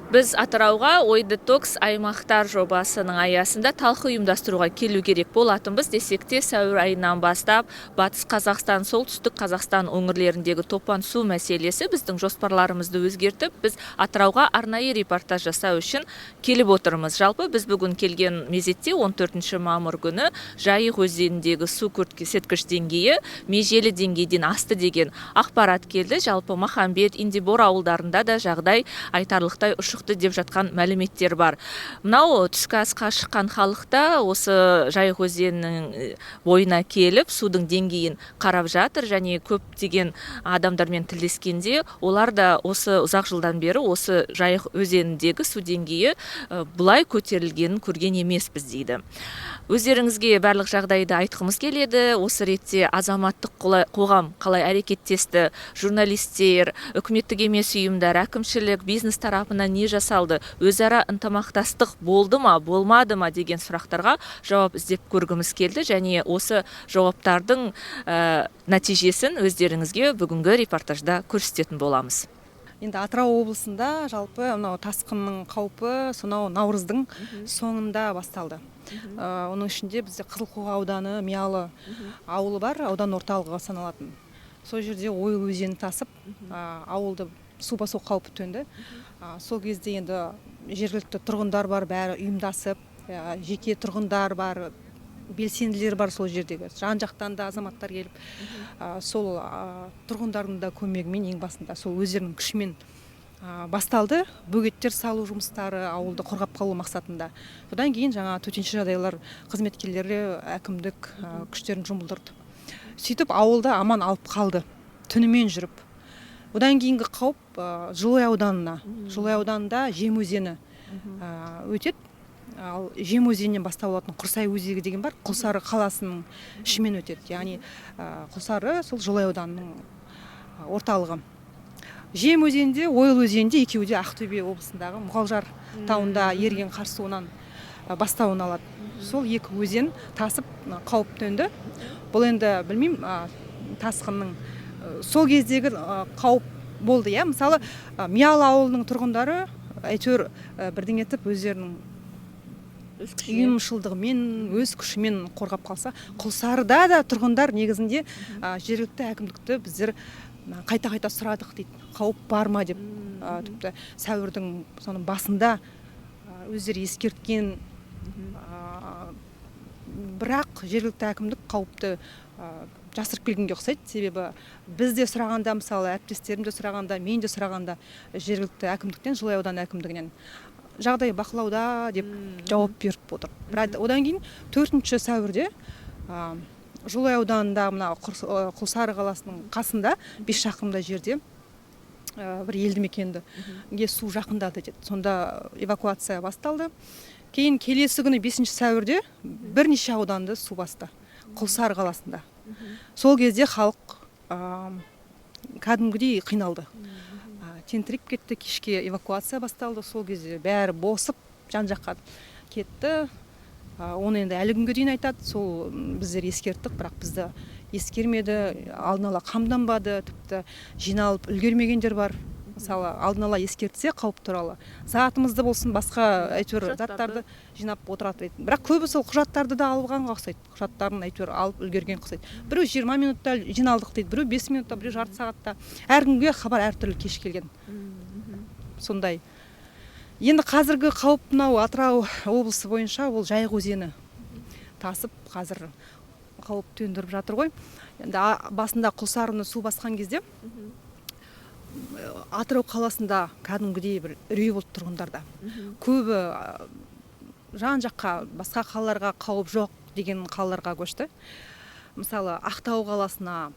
Біз Атырауға «Ой детокс аймақтар» жобасының аясында талқы ұйымдастыруға келу керек болатынбыз. Десек те, сәуір айынан бастап Батыс Қазақстан, Солтүстік Қазақстан өңірлеріндегі топан су мәселесі біздің жоспарларымызды өзгертіп, біз Атырауға арнайы репортаж жасау үшін келіп отырмыз. Жалпы, біз бүгін келген мезетте, 14 мамыр күні, Жайық өзеніндегі су көрсеткіш деңгейі межелі деңгейден асты деген ақпарат келді. Жалпы, Махамбет, Индибор ауылдарында да жағдай айтарлықтай ушықты деп жатқан мәліметтер бар. Мынау түскі асқа шыққан халық та осы Жайық өзенінің бойына келіп, судың деңгейін қарап жатыр. Және көптеген адамдармен тілдескенде, олар да осы ұзақ жылдан бері осы Жайық өзеніндегі су деңгейі бұлай көтерілгенін көрген емеспіз дейді. Өздеріңізге барлық жағдайды айтқымыз келеді. Осы ретте азаматтық қоғам қалай әрекеттесті, журналистер, үкіметтік емес ұйымдар, әкімшілік, бизнес тарапынан не жасалды, өзара ынтымақтастық болды ма, болмады ма деген сұрақтарға жауап іздеп көргіміз келді. Және осы жауаптардың нәтижесін өздеріңізге бүгінгі репортажда көрсететін боламыз. Енді Атырау облысында жалпы мынау тасқынның қаупі сонау наурыздың соңында басталды. Оның ішінде бізде Қызылқоға ауданы, Миялы ауылы бар, аудан орталығы саналатын. Сол жерде Ойыл өзені тасып, ауылды су басу қаупі төнді. Сол кезде енді жергілікті тұрғындар бар, бәрі ұйымдасып, жеке тұрғындар бар, белсенділер бар, сол жердегі жан жақтан да азаматтар келіп, сол тұрғындардың да көмегімен, ең басында сол өздерінің күшімен басталды бөгеттер салу жұмыстары ауылды қорғап қалу мақсатында. Содан кейін жаңа төтенше жағдайлар қызметкерлері, әкімдік күштерін жұмылдырды. Сөйтіп ауылды аман алып қалды түнімен жүріп. Одан кейінгі қауіп Жылыой ауданына. Жылыой ауданында Жем өзені өтеді. Ал Жем өзенінен бастау алатын Құрсай өзегі деген бар, Құлсары қаласының ішімен өтеді. Яғни Құлсары сол Жылыой ауданының орталығы. Жем өзенінде, Ойыл өзенінде, екеуі де Ақтөбе облысындағы Мұғалжар тауында еріген қар суынан бастауын алады. Сол екі өзен тасып, қауіп төнді. Бұл енді білмеймін, тасқынның сол кездегі қауіп болды, иә. Мысалы, Миялы ауылының тұрғындары әйтеуір бірдеңе етіп, өздерінің ұйымшылдығымен, өз күшімен қорғап қалса, Құлсарыда да тұрғындар негізінде жергілікті әкімдікті біздер қайта қайта сұрадық дейді, қауіп бар ма деп. Тіпті сәуірдің соның басында өздері ескерткен, бірақ жергілікті әкімдік қауіпті жасырып келгенге ұқсайды. Себебі біз де сұрағанда, мысалы, әріптестерім де сұрағанда, мен де сұрағанда, жергілікті әкімдіктен, Жылыой ауданы әкімдігінен жағдай бақылауда деп жауап беріп отыр. Бірақ одан кейін 4 сәуірде Жылыой ауданында, мына Құлсары қаласының қасында 5 шақырымдай жерде бір елді мекенге су жақындады деді. Сонда эвакуация басталды. Кейін келесі күні, 5 сәуірде бірнеше ауданды су басты Құлсары қаласында. Сол кезде халық кәдімгідей қиналды, тентіреп кетті. Кешке эвакуация басталды. Сол кезде бәрі босып, жан жаққа кетті. Оны енді әлі күнге дейін айтады сол, біздер ескерттік, бірақ бізді ескермеді, алдын ала қамданбады. Тіпті жиналып үлгермегендер бар. Мысалы, алдын ала ескертсе қауіп туралы, затымызды болсын, басқа әйтеуір Құжаттарды. Заттарды жинап отырады еді. Бірақ көбі сол құжаттарды да алғанға ұқсайды, құжаттарын әйтеуір алып үлгерген ұқсайды. Біреу 20 минутта жиналдық дейді, біреу 5 минутта, біреу жарты сағатта. Әркімге хабар әртүрлі кеш келген сондай. Енді қазіргі қауіп мынау Атырау облысы бойынша ол Жайық өзені тасып, қазір қауіп төндіріп жатыр ғой. Енді басында Құлсарыны су басқан кезде Атырау қаласында кәдімгідей бір үрей болды тұрғындарда. Көбі жан жаққа, басқа қалаларға, қауіп жоқ деген қалаларға көшті. Мысалы, Ақтау қаласына,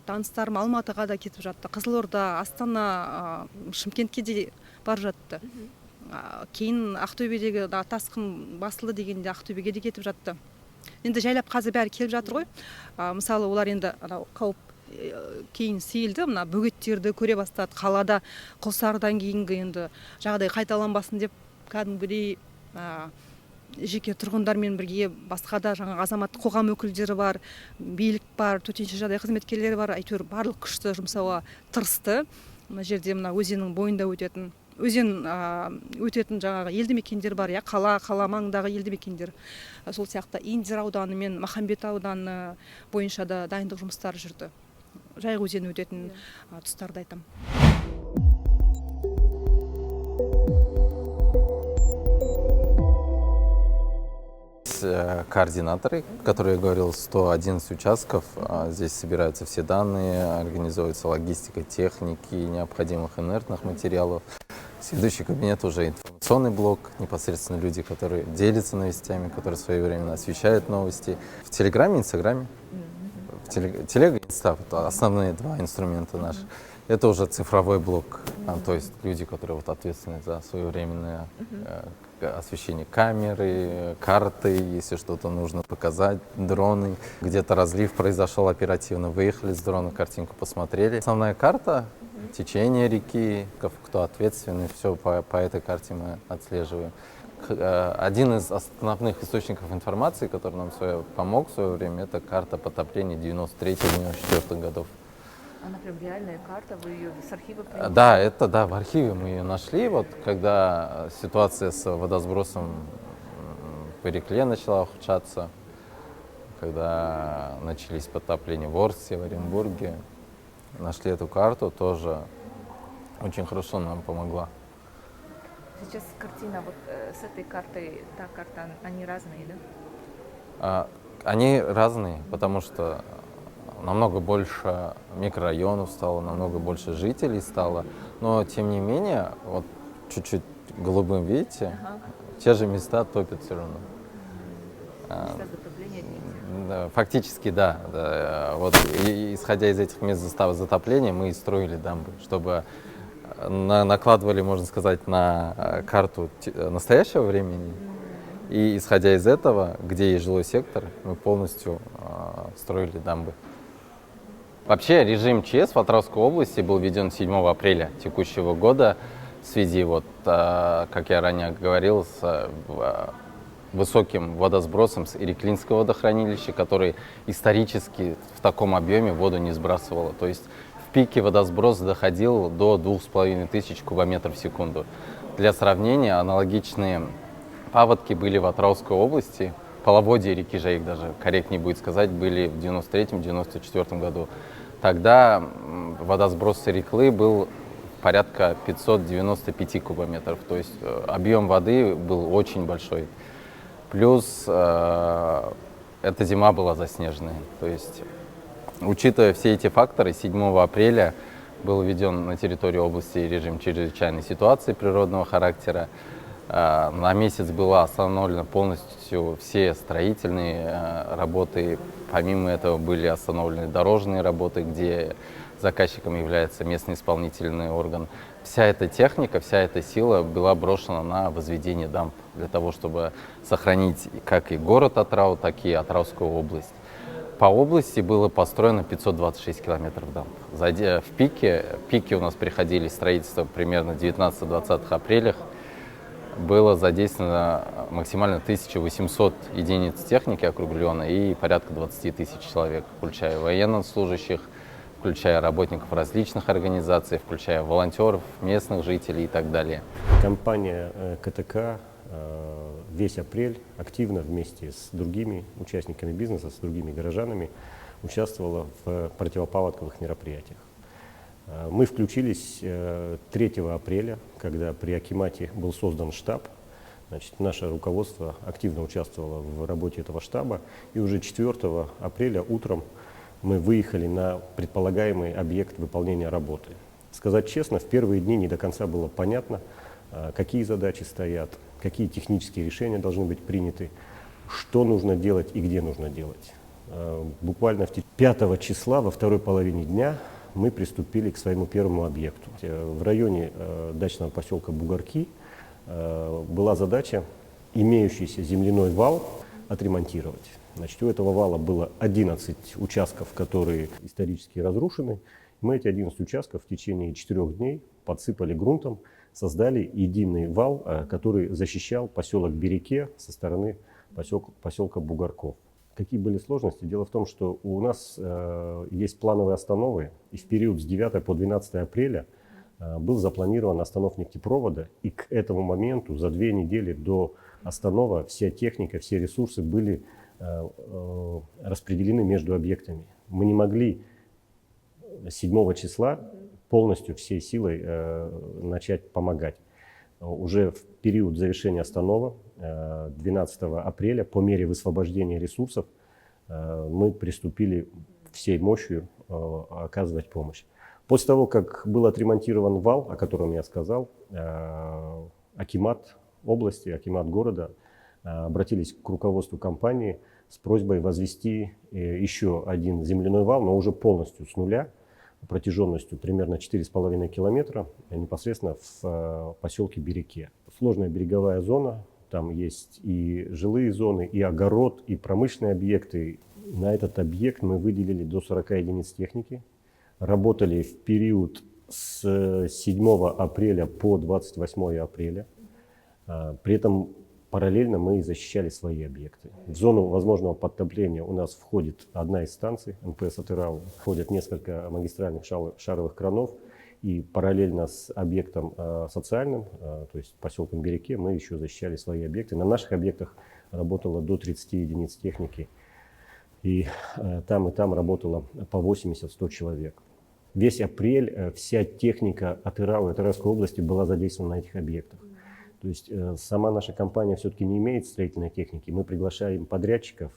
таныстарым Алматыға да кетіп жатты, Қызылорда, Астана, Шымкентке де барып жатты. Кейін Ақтөбедегі да тасқын басылды дегенде, Ақтөбеге де кетіп жатты. Енді жайлап қазір бәрі келіп жатыр ғой. Мысалы, олар енді анау қауіп кейін сейілді, мына бөгеттерді көре бастады қалада. Құлсарыдан кейінгі енді жағдай қайталанбасын деп кәдімгідей жеке тұрғындармен бірге басқа да жаңағы азаматтық қоғам өкілдері бар, билік бар, төтенше жағдай қызметкерлері бар, әйтеуір барлық күшті жұмсауға тырысты. Мына жерде, мына өзеннің бойында өтетін Өзен өтетін жаңағы елді мекендер бар, иә, қала маңындағы елді мекендер. Сол сияқты Индер ауданы мен Махамбет ауданы бойынша да дайындық жұмыстары жүрді. Жайық өзені өтетін тұстарды айтамын. Координаторы, которые я говорил, 111 участков. Здесь собираются все данные, организуется логистика техники, необходимых инертных материалов. Следующий кабинет уже информационный блок, непосредственно люди, которые делятся новостями, которые своевременно освещают новости. В Телеграме, Инстаграме. В Телега, Инста, вот основные два инструмента наши. Это уже цифровой блок, то есть люди, которые вот ответственны за своевременное освещение камеры, карты, если что-то нужно показать, дроны. Где-то разлив произошел оперативно, выехали с дрона, картинку посмотрели. Основная карта, течение реки, кто ответственный, все по этой карте мы отслеживаем. Один из основных источников информации, который нам помог в свое время, это карта потопления 93-94 годов. Она прям реальная карта, вы ее с архива принесли? Да, это да, в архиве мы ее нашли. Вот когда ситуация с водосбросом в Ирекле начала ухудшаться, когда начались потопления в Орске, в Оренбурге, нашли эту карту, тоже очень хорошо нам помогла. Сейчас картина вот с этой картой, та карта, они разные, да? Они разные, потому что намного больше микрорайонов стало, намного больше жителей стало, но тем не менее, вот чуть-чуть голубым, видите, те же места топят все равно. Места затопления одни и те же. Да, фактически, да. Да. Вот, и, исходя из этих мест затопления, мы и строили дамбы, чтобы накладывали, можно сказать, на карту настоящего времени. И исходя из этого, где есть жилой сектор, мы полностью строили дамбы. Вообще режим ЧС в Атырауской области был введен 7 апреля текущего года в связи, вот, как я ранее говорил, с высоким водосбросом с Иреклинского водохранилища, который исторически в таком объеме воду не сбрасывало. То есть в пике водосброс доходил до 2500 кубометров в секунду. Для сравнения, аналогичные паводки были в Атырауской области, половодье реки Жайык даже, корректнее будет сказать, были в 93-94 году. Тогда водосброс с Иреклы был порядка 595 кубометров, то есть объем воды был очень большой. Плюс эта зима была заснеженная, то есть, учитывая все эти факторы, 7 апреля был введен на территории области режим чрезвычайной ситуации природного характера. На месяц было остановлено полностью все строительные работы. Помимо этого были остановлены дорожные работы, где заказчиком является местный исполнительный орган. Вся эта техника, вся эта сила была брошена на возведение дамб для того, чтобы сохранить как и город Атырау, так и Атыраускую область. По области было построено 526 километров дамб. В пике у нас приходили строительство примерно 19-20 апреля. Было задействовано максимально 1800 единиц техники округленно и порядка 20 тысяч человек, включая военнослужащих, включая работников различных организаций, включая волонтеров, местных жителей и так далее. Компания КТК весь апрель активно вместе с другими участниками бизнеса, с другими горожанами участвовала в противопаводковых мероприятиях. Мы включились 3 апреля, когда при акимате был создан штаб. Значит, наше руководство активно участвовало в работе этого штаба. И уже 4 апреля утром мы выехали на предполагаемый объект выполнения работы. Сказать честно, в первые дни не до конца было понятно, какие задачи стоят, какие технические решения должны быть приняты, что нужно делать и где нужно делать. Буквально 5 числа во второй половине дня мы приступили к своему первому объекту. В районе дачного поселка Бугорки была задача имеющийся земляной вал отремонтировать. Значит, у этого вала было 11 участков, которые исторически разрушены. Мы эти 11 участков в течение 4 дней подсыпали грунтом, создали единый вал, который защищал поселок Береке со стороны поселка Бугорков. Какие были сложности? Дело в том, что у нас есть плановые остановы, и в период с 9 по 12 апреля Был запланирован останов нефтепровода, и к этому моменту, за 2 недели до останова, вся техника, все ресурсы были распределены между объектами. Мы не могли 7 числа полностью всей силой начать помогать. Уже в период завершения останова, 12 апреля, по мере высвобождения ресурсов, мы приступили всей мощью оказывать помощь. После того, как был отремонтирован вал, о котором я сказал, акимат области, акимат города обратились к руководству компании с просьбой возвести еще один земляной вал, но уже полностью с нуля, протяженностью примерно 4,5 километра, непосредственно в поселке Береке. Сложная береговая зона, там есть и жилые зоны, и огород, и промышленные объекты. На этот объект мы выделили до 40 единиц техники. Работали в период с 7 апреля по 28 апреля. При этом параллельно мы защищали свои объекты. В зону возможного подтопления у нас входит одна из станций НПС Атырау, входят несколько магистральных шаровых кранов. И параллельно с объектом социальным, то есть поселком Береке, мы еще защищали свои объекты. На наших объектах работало до 30 единиц техники. И там работало по 80-100 человек. Весь апрель вся техника Атырау и Атырауской области была задействована на этих объектах. То есть сама наша компания все-таки не имеет строительной техники. Мы приглашаем подрядчиков.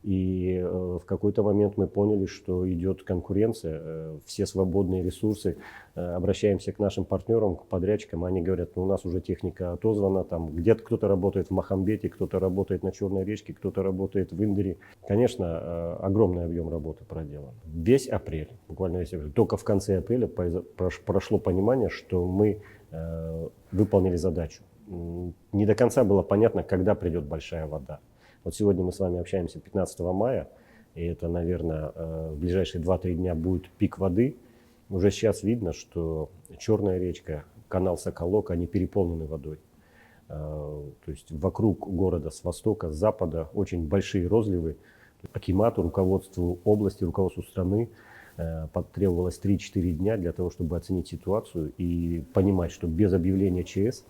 И в какой-то момент мы поняли, что идет конкуренция, все свободные ресурсы. Обращаемся к нашим партнерам, к подрядчикам, они говорят: «Ну, у нас уже техника отозвана, там где-то кто-то работает в Махамбете, кто-то работает на Черной речке, кто-то работает в Индере». Конечно, огромный объем работы проделан. Весь апрель, буквально весь апрель, только в конце апреля прошло понимание, что мы выполнили задачу. Не до конца было понятно, когда придет большая вода. Вот сегодня мы с вами общаемся 15 мая, и это, наверное, в ближайшие 2-3 дня будет пик воды. Уже сейчас видно, что Черная речка, канал Соколок, они переполнены водой. То есть вокруг города с востока, с запада очень большие розливы. Акимату, руководству области, руководству страны потребовалось 3-4 дня для того, чтобы оценить ситуацию и понимать, что без объявления ЧС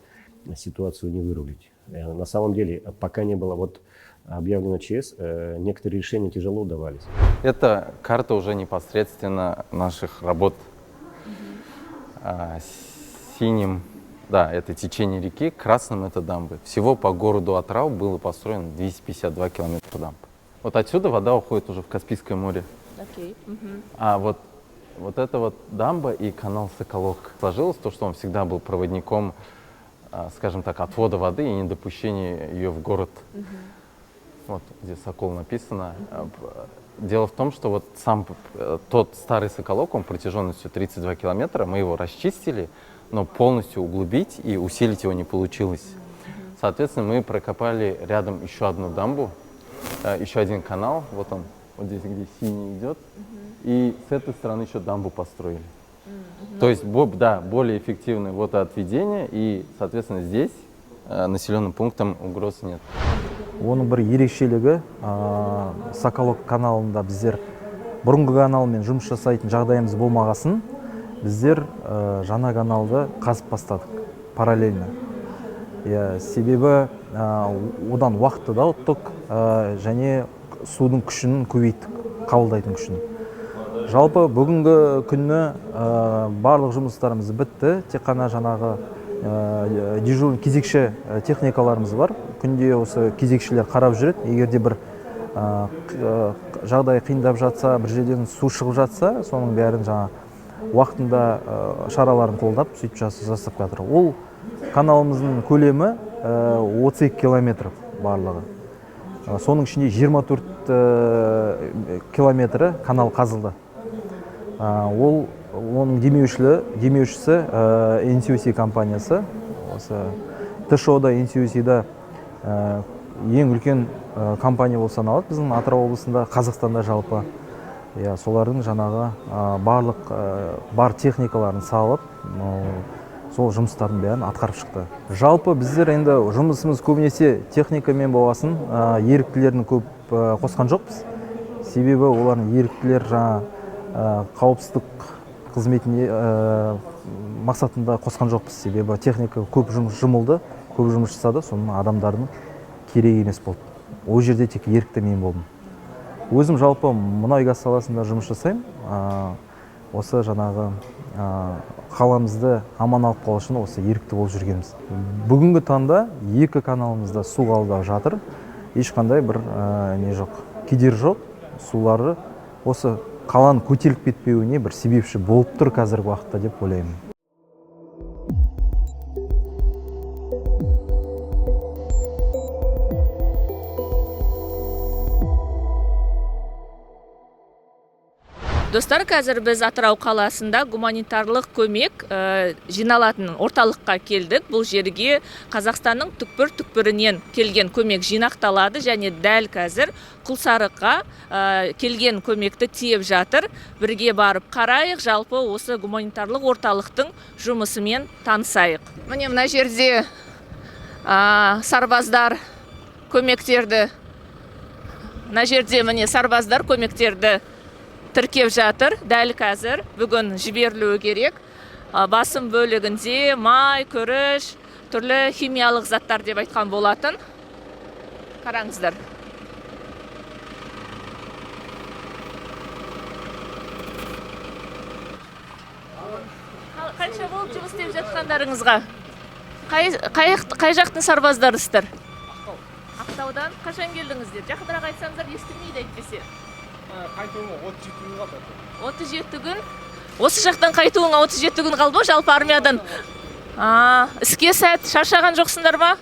ситуацию не вырулить. На самом деле, пока не было вот объявлено ЧС, некоторые решения тяжело давались. Это карта уже непосредственно наших работ. Синим, да, это течение реки, красным — это дамбы. Всего по городу Атырау было построено 252 километра дамб. Вот отсюда вода уходит уже в Каспийское море. А вот эта вот дамба и канал Соколок, сложилось то, что он всегда был проводником, скажем так, отвода воды и недопущения ее в город. Вот где Сокол написано. Дело в том, что вот сам тот старый Соколок, он протяженностью 32 километра, мы его расчистили, но полностью углубить и усилить его не получилось. Соответственно, мы прокопали рядом еще одну дамбу, еще один канал, вот он, вот здесь, где синий идет, и с этой стороны еще дамбу построили. То есть, да, более эффективное водоотведение, и, соответственно, здесь населенным пунктам угроз нет. Оның бір ерекшелігі, Соколок каналында біздер бұрынғы каналмен жұмыс жасайтын жағдайымыз болмағасын, біздер жаңа каналды қазып бастадық параллельно, иә. Себебі одан уақытты да ұттық және судың күшін көбейттік, қабылдайтын күшін. Жалпы бүгінгі күні барлық жұмыстарымыз бітті, тек қана жаңағы дежурный кезекші техникаларымыз бар. Күнде осы кезекшілер қарап жүреді. Егер де бір жағдай қиындап жатса, бір жерден су шығып жатса, соның бәрін жаңа уақытында шараларын қолдап, сөйтіп жасап жатыр. Ол каналымыздың көлемі 32 километр барлығы. Соның ішінде 24 километрі канал қазылды. Ол оның демеушісі NCOC компаниясы. Осы ТШО-да, NCOC-да ең үлкен компания болып саналады біздің Атырау облысында, Қазақстанда жалпы, иә. Солардың жаңағы барлық бар техникаларын салып, сол жұмыстардың бәрін атқарып шықты. Жалпы біздер енді жұмысымыз көбінесе техникамен болғасын, еріктілерін көп қосқан жоқпыз, себебі олардың еріктілер жаңа қауіпсіздік қызметіне мақсатында қосқан жоқпыз, себебі техника көп жұмыс жұмылды, көп жұмыс жасады, соның адамдардың керек емес болды. Ол жерде тек ерікті мен болдым. Өзім жалпы мұнай газ саласында жұмыс жасаймын. Осы жаңағы қаламызды аман алып қалу үшін осы ерікті болып жүргенбіз. Бүгінгі таңда екі каналымызда су қабылдап жатыр. Ешқандай бір не жоқ, кедергі жоқ. Сулары осы қаланың көтеріліп кетпеуіне бір себепші болып тұр қазіргі уақытта деп ойлаймын. Достар, қазір біз Атырау қаласында гуманитарлық көмек жиналатын орталыққа келдік. Бұл жерге Қазақстанның түкпір-түкпірінен келген көмек жинақталады және дәл қазір Құлсарыға келген көмекті тиеп жатыр. Бірге барып қарайық, жалпы осы гуманитарлық орталықтың жұмысымен танысайық. Міне мына жерде сарбаздар көмектерді, мына жерде міне сарбаздар көмектерді тіркеп жатыр. Дәл қазір бүгін жіберілуі керек. Басым бөлігінде май, күріш, түрлі химиялық заттар деп айтқан болатын. Қараңыздар. Қанша болып жұмыс істеп жатқандарыңызға? Қай жақтың сарбаздарысыздар? Ақтау. Ақтаудан қашан келдіңіздер? Жақынырақ айтсаңыздар, естілмейді әйтпесе. Қайтуыңа 37 күн қалды. 37 күн? Осы жақтан қайтуыңа 37 күн қалды ма жалпы армиядан? Іске сәт, шаршаған жоқсыңдар ма?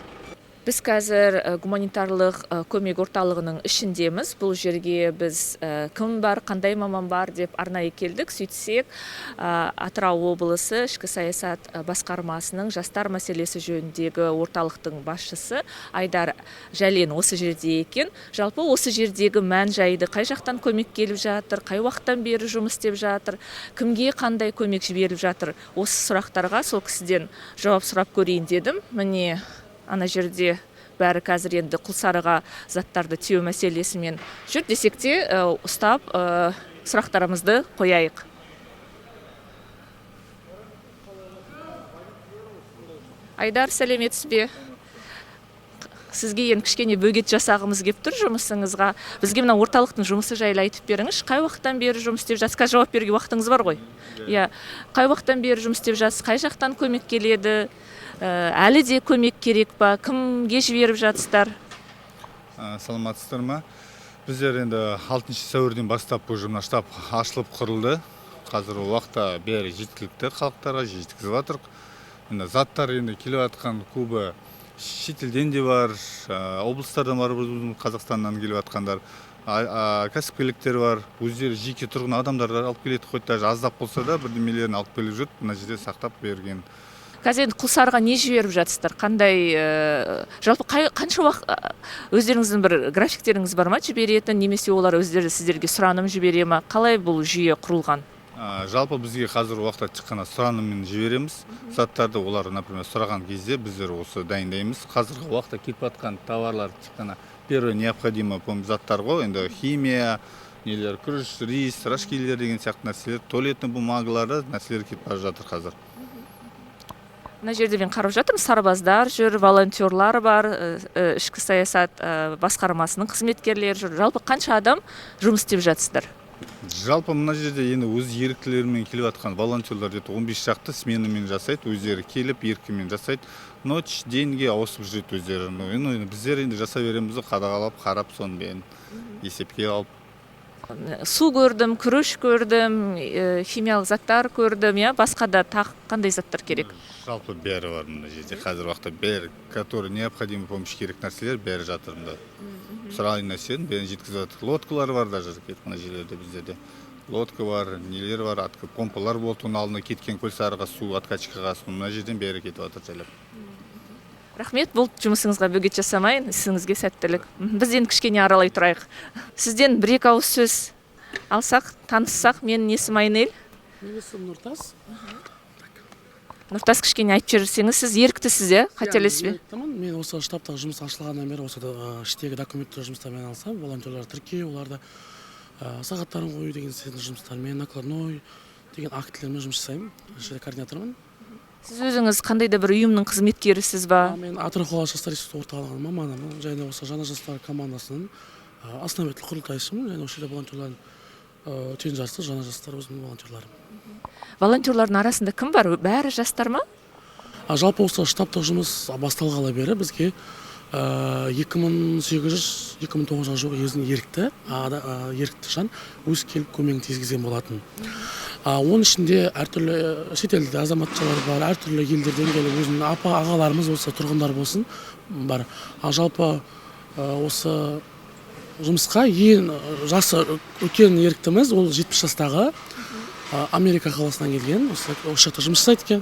Біз қазір гуманитарлық көмек орталығының ішіндеміз. Бұл жерге біз кім бар, қандай маман бар деп арнайы келдік. Сөйтсек, Атырау облысы ішкі саясат басқармасының жастар мәселесі жөніндегі орталықтың басшысы Айдар Жәлен осы жерде екен. Жалпы осы жердегі мән жайды, қай жақтан көмек келіп жатыр, қай уақыттан бері жұмыс істеп жатыр, кімге қандай көмек жіберіліп жатыр, осы сұрақтарға сол кісіден жауап сұрап көрейін дедім. Міне ана жерде бәрі қазір енді Құлсарыға заттарды тиеу мәселесімен жүр десек те, ұстап сұрақтарымызды қояйық. Айдар, сәлеметсіз бе? Сізге енді кішкене бөгет жасағымыз келіп тұр жұмысыңызға. Бізге мына орталықтың жұмысы жайлы айтып беріңізші. Қай уақыттан бері жұмыс істеп жатсыз? Қазір жауап беруге уақытыңыз бар ғой. Иә. Қай уақыттан бері жұмыс істеп жатсыз? Қай жақтан көмек келеді? Әлі де көмек керек па? Кімге жіберіп жатсыздар? Саламатсыздар ма? Біздер енді 6 сәуірден бастап уже мына штаб ашылып құрылды. Қазір ол уақытта бәрі жеткілікті халықтарға жеткізіп жатырық. Енді заттар енді келіп жатқан көбі шетелден де бар, облыстардан бар, біздің Қазақстаннан келіп жатқандар, кәсіпкерліктер бар, өздері жеке тұрғын адамдар да алып келеді, хоть даже аздап болса да бірдемелерін алып келіп жүрді, мына жерде сақтап берген. Қазір енді Құлсарыға не жіберіп жатсыздар? Қандай жалпы қанша уақыт өздеріңіздің бір графиктеріңіз бар ма жіберетін, немесе олар өздері сіздерге сұраным жібере ма? Қалай бұл жүйе құрылған? Жалпы бізге қазір уақытта тек қана сұраныммен жібереміз заттарды. Олар, например, сұраған кезде біздер осы дайындаймыз. Қазіргі уақытта кетіп жатқан товарлар тек қана первое необходимое заттар ғой, енді химия, нелер, күріш, рис, рожкилер деген сияқты нәрселер, туалетный бумагалары, нәрселер кетіп бара жатыр қазір. Мына жерде мен қарап жатырмын, сарбаздар жүр, волонтерлар бар, ішкі саясат басқармасының қызметкерлері жүр. Жалпы қанша адам жұмыс істеп жатсыздар? Жалпы мына жерде енді өз еріктілерімен келіп жатқан волонтерлар где-то 15 шақты сменамен жасайды, өздері келіп еркімен жасайды. Ночь, деньге ауысып жүреді өздері. Енді біздер енді жасай береміз ғой, қадағалап, қарап, соны бәрін есепке алып. Су көрдім, күріш көрдім, химиялық заттар көрдім, иә, басқа да тағы қандай заттар керек? Жалпы бәрі бар мына жерде. Қазір уақытта бәрі, который необходимый помощь керек нәрселер бәрі жатыр мында. Сұраған нәрсенің бәрін жеткізіп жатыр. Лодкалар бар даже мына жерлерде біздерде. Лодка бар, нелер бар, помпалар болды, оның алдына кеткен Көлсарыға су, откачкаға су, мына жерден бәрі кетіп жатыр жайлап. Рахмет, бұл жұмысыңызға бөгет жасамайын, ісіңізге сәттілік. Біз енді кішкене аралай тұрайық. Сізден бір екі ауыз сөз алсақ, таныссақ. Менің есімім Айнель. Менің есімім Нұртас. Нұртас, кішкене айтып жіберсеңіз, сіз еріктісіз, иә? Қателеспе. Иә, мен еріктімін. Мен осы штабтағы жұмыс ашылғаннан бері осы іштегі документтер жұмыстармен айналысамын. Волонтерлар тіркеу, оларды сағаттарын қою деген секілді жұмыстармен, накладной деген актілермен жұмыс жасаймын. Осы жерде координатормын. Сіз өзіңіз қандай да бір ұйымның қызметкерісіз ба? Мен Атырау қаласы жастар институты орталығының маманымын және осы Жаңа жастар командасының основатель, құрылтайшымын және осы жерде волонтерлардың тең жартысы жаңа жастар, өзімнің волонтерларым. Волонтерлардың арасында кім бар? Бәрі жастар ма? Жалпы осы штабтық жұмыс басталғалы бері бізге 2800, 2900-ға жуық өзінің ерікті жан өз келіп көмегін тигізген болатын. Оның ішінде әртүрлі шетелде азаматшалар бар, әртүрлі елдерден келіп өзінің апа ағаларымыз болса, тұрғындар болсын бар. Ал жалпы осы жұмысқа ең жасы үлкен еріктіміз ол 70 жастағы, Америка қаласынан келген, осы жақта жұмыс жасайды екен,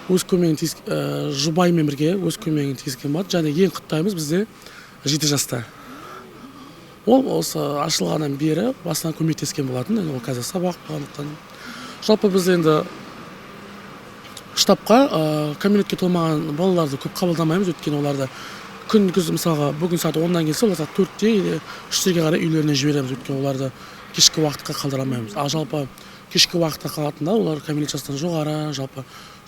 өз көмегін жұбайымен бірге өз көмегін тигізген болады. Және ең құттаймыз, бізде 7 жаста, ол осы ашылғаннан бері басынан көмектескен болатын. Енді ол қазір сабақ болғандықтан. Жалпы біз енді штабқа кәмелетке толмаған балаларды көп қабылдамаймыз, өйткені оларды күндіз, мысалға, бүгін сағат 10-нан келсе, олар сағат 4-те или 3-терге қарай үйлеріне жібереміз, өйткені оларды кешкі уақытқа қалдыра алмаймыз. Ал жалпы кешкі уақытта қалатындар, олар кәмелет жастан жоғары.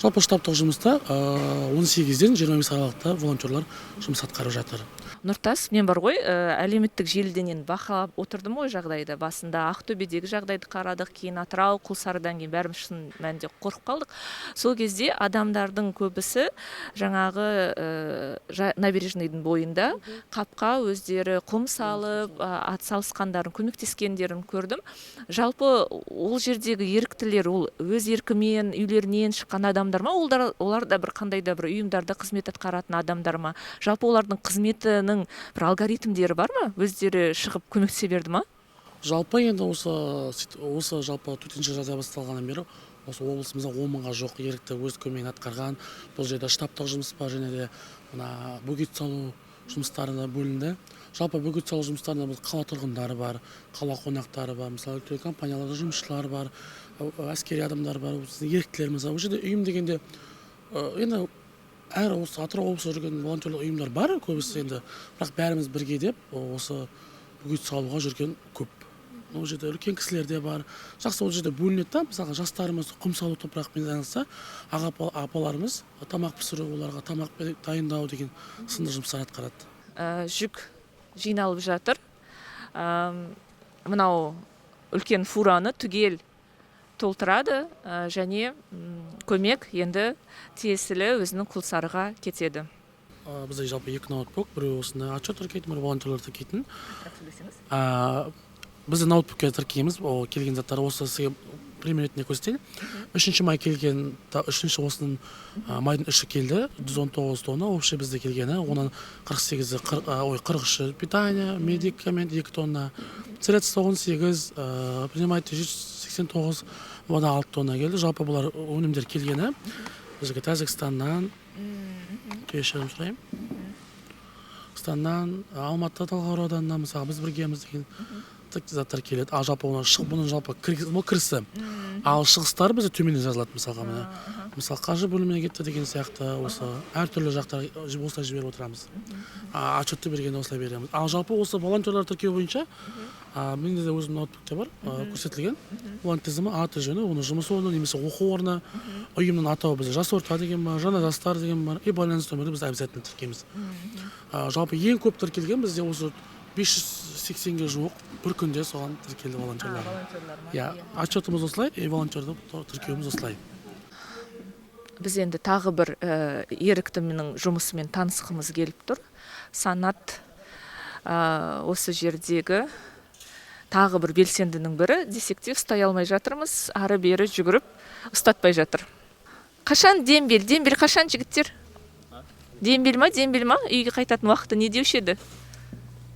Жалпы штабтық жұмыста 18-ден 25 аралықта волонтерлар жұмыс атқарып жатыр. Нұртас, мен бар ғой, әлеуметтік желіден енді бақылап отырдым ғой жағдайды. Басында Ақтөбедегі жағдайды қарадық, кейін Атырау, Құлсарыдан кейін бәріміз шын мәнінде қорқып қалдық. Сол кезде адамдардың көбісі жаңағы набережныйдың бойында қапқа өздері құм салып, атсалысқандарын, көмектескендерін көрдім. Жалпы ол жердегі еріктілер ол өз еркімен үйлерінен шыққан адамдар ма, олар да бір қандай да бір ұйымдарда қызмет атқаратын адамдар ма? Жалпы олардың қызметінің бір алгоритмдері бар ма? Өздері шығып көмектесе берді ма? Жалпы енді осы жалпы төтенше жағдай басталғаннан бері осы облысымызда 10 мыңға жуық ерікті өз көмегін атқарған. Бұл жерде штабтық жұмыс бар және де мына бөгет салу жұмыстарына бөлінді. Жалпы бөгет салу жұмыстарына бұл қала тұрғындары бар, қала қонақтары бар, мысалы, үлкен компанияларда жұмысшылар бар, әскери адамдар бар, біздің еріктілеріміз бар. Бұл жерде ұйым дегенде енді әр осы Атырау облысында жүрген волонтерлік ұйымдар бар көбісі енді, бірақ бәріміз бірге деп осы бөгет салуға жүрген көп. Ол жерде үлкен кісілер де бар. Жақсы, ол жерде бөлінеді да. Мысалға, жастарымыз құм салу, топырақпен айналысса, аға апаларымыз тамақ пісіру, оларға тамақ дайындау деген сынды жұмыстар атқарады. Жүк жиналып жатыр. Мынау үлкен фураны түгел толтырады, және көмек енді тиесілі өзінің Құлсарыға кетеді. Бізде жалпы екі ноутбук: біреуі осындай отчет тіркейтін, біреуі волонтерлар тіркейтін. Біз ноутбукке тіркейміз ол келген заттар. Осы сізге пример ретінде көрсетейін. 3 май келген, үшінші осының майдың 3-і келді 119 тонна общий бізде келгені. Оның 48-і, ой, 43-і питание, медикамент 2 тонна, средства 18, принимайте 189, вода 6 тонна келді. Жалпы бұлар өнімдер келгені бізге Тәжікстаннан, кешірім сұраймын, Қырғызстаннан, Алматы, Талғар ауданынан, мысалы, «Біз біргеміз» деген заттар келеді. Ал жалпы оны бұның жалпы бұл кірісі, ал шығыстары бізде төменде жазылады. Мысалға, міне, мысалы, қаржы бөліміне кетті деген сияқты, осы әртүрлі жақтар осылай жіберіп отырамыз. Отчетты бергенде осылай береміз. Ал жалпы осы волонтерлар тіркеу бойынша менде де өзімнің ноутбукте бар, көрсетілген олардың тізімі, аты жөні, оның жұмыс орны немесе оқу орны, ұйымның атауы, бізде «Жас орта» деген бар, «Жаңа жастар» деген бар, и байланыс нөмірді біз обязательно тіркейміз. Жалпы ең көп тіркелген бізде осы 580-ге жуық бір күнде соған тіркелді волонтерлар. Иә, отчетымыз осылай и волонтерді тіркеуіміз осылай. Біз енді тағы бір еріктінің жұмысымен танысқымыз келіп тұр. Санат осы жердегі тағы бір белсендінің бірі десек те, ұстай алмай жатырмыз, ары бері жүгіріп ұстатпай жатыр. Қашан дембель, дембель қашан, жігіттер? Дембель ма, дембель ма? Үйге қайтатын уақыты не деуші еді?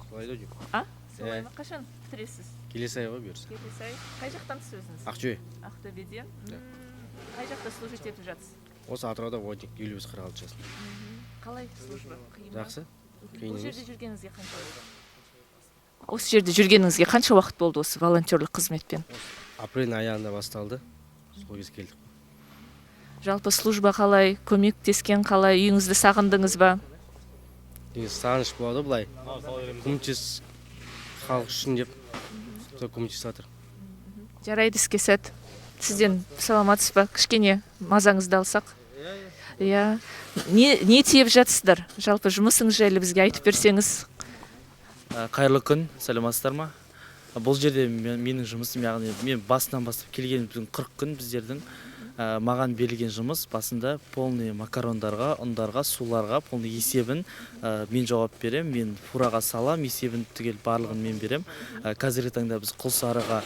Солай да. А, солай ма? Қашан бітіресіз? Келесі ай ғой, бұйырса. Келесі ай. Қай жақтансыз өзіңіз? Ақтөбе. Ақтөбеден. Да. Қай жақта служить етіп жатсыз? Осы Атырауда водник, 55, 46 жасында. Қалай служба, қиын ба? Жақсы, қиын Бұл емес. жерде жүргеніңізге қанша болды? Осы жерде жүргеніңізге қанша уақыт болды осы волонтерлік қызметпен? Апрельдің аяғында басталды, сол кезде келдік. Жалпы служба қалай, көмектескен қалай, үйіңізді сағындыңыз ба? Негізі сағыныш болады былай, көмектес халық үшін деп сол көмектесіп жатыр. Жарайды, іске сәт. Сізден, саламатсыз ба, кішкене мазаңызды алсақ. Иә, не тиеп жатсыздар? Жалпы жұмысыңыз жайлы бізге айтып берсеңіз. Қайырлы күн, сәлеметсіздер ма? Бұл жерде менің жұмысым, яғни мен басынан бастап келген бүгін 40 күн біздердің, маған берілген жұмыс басында полный макарондарға, ұндарға, суларға полный есебін мен жауап беремін, мен фураға салам, есебін түгел барлығын мен берем. Қазіргі таңда біз Құлсарыға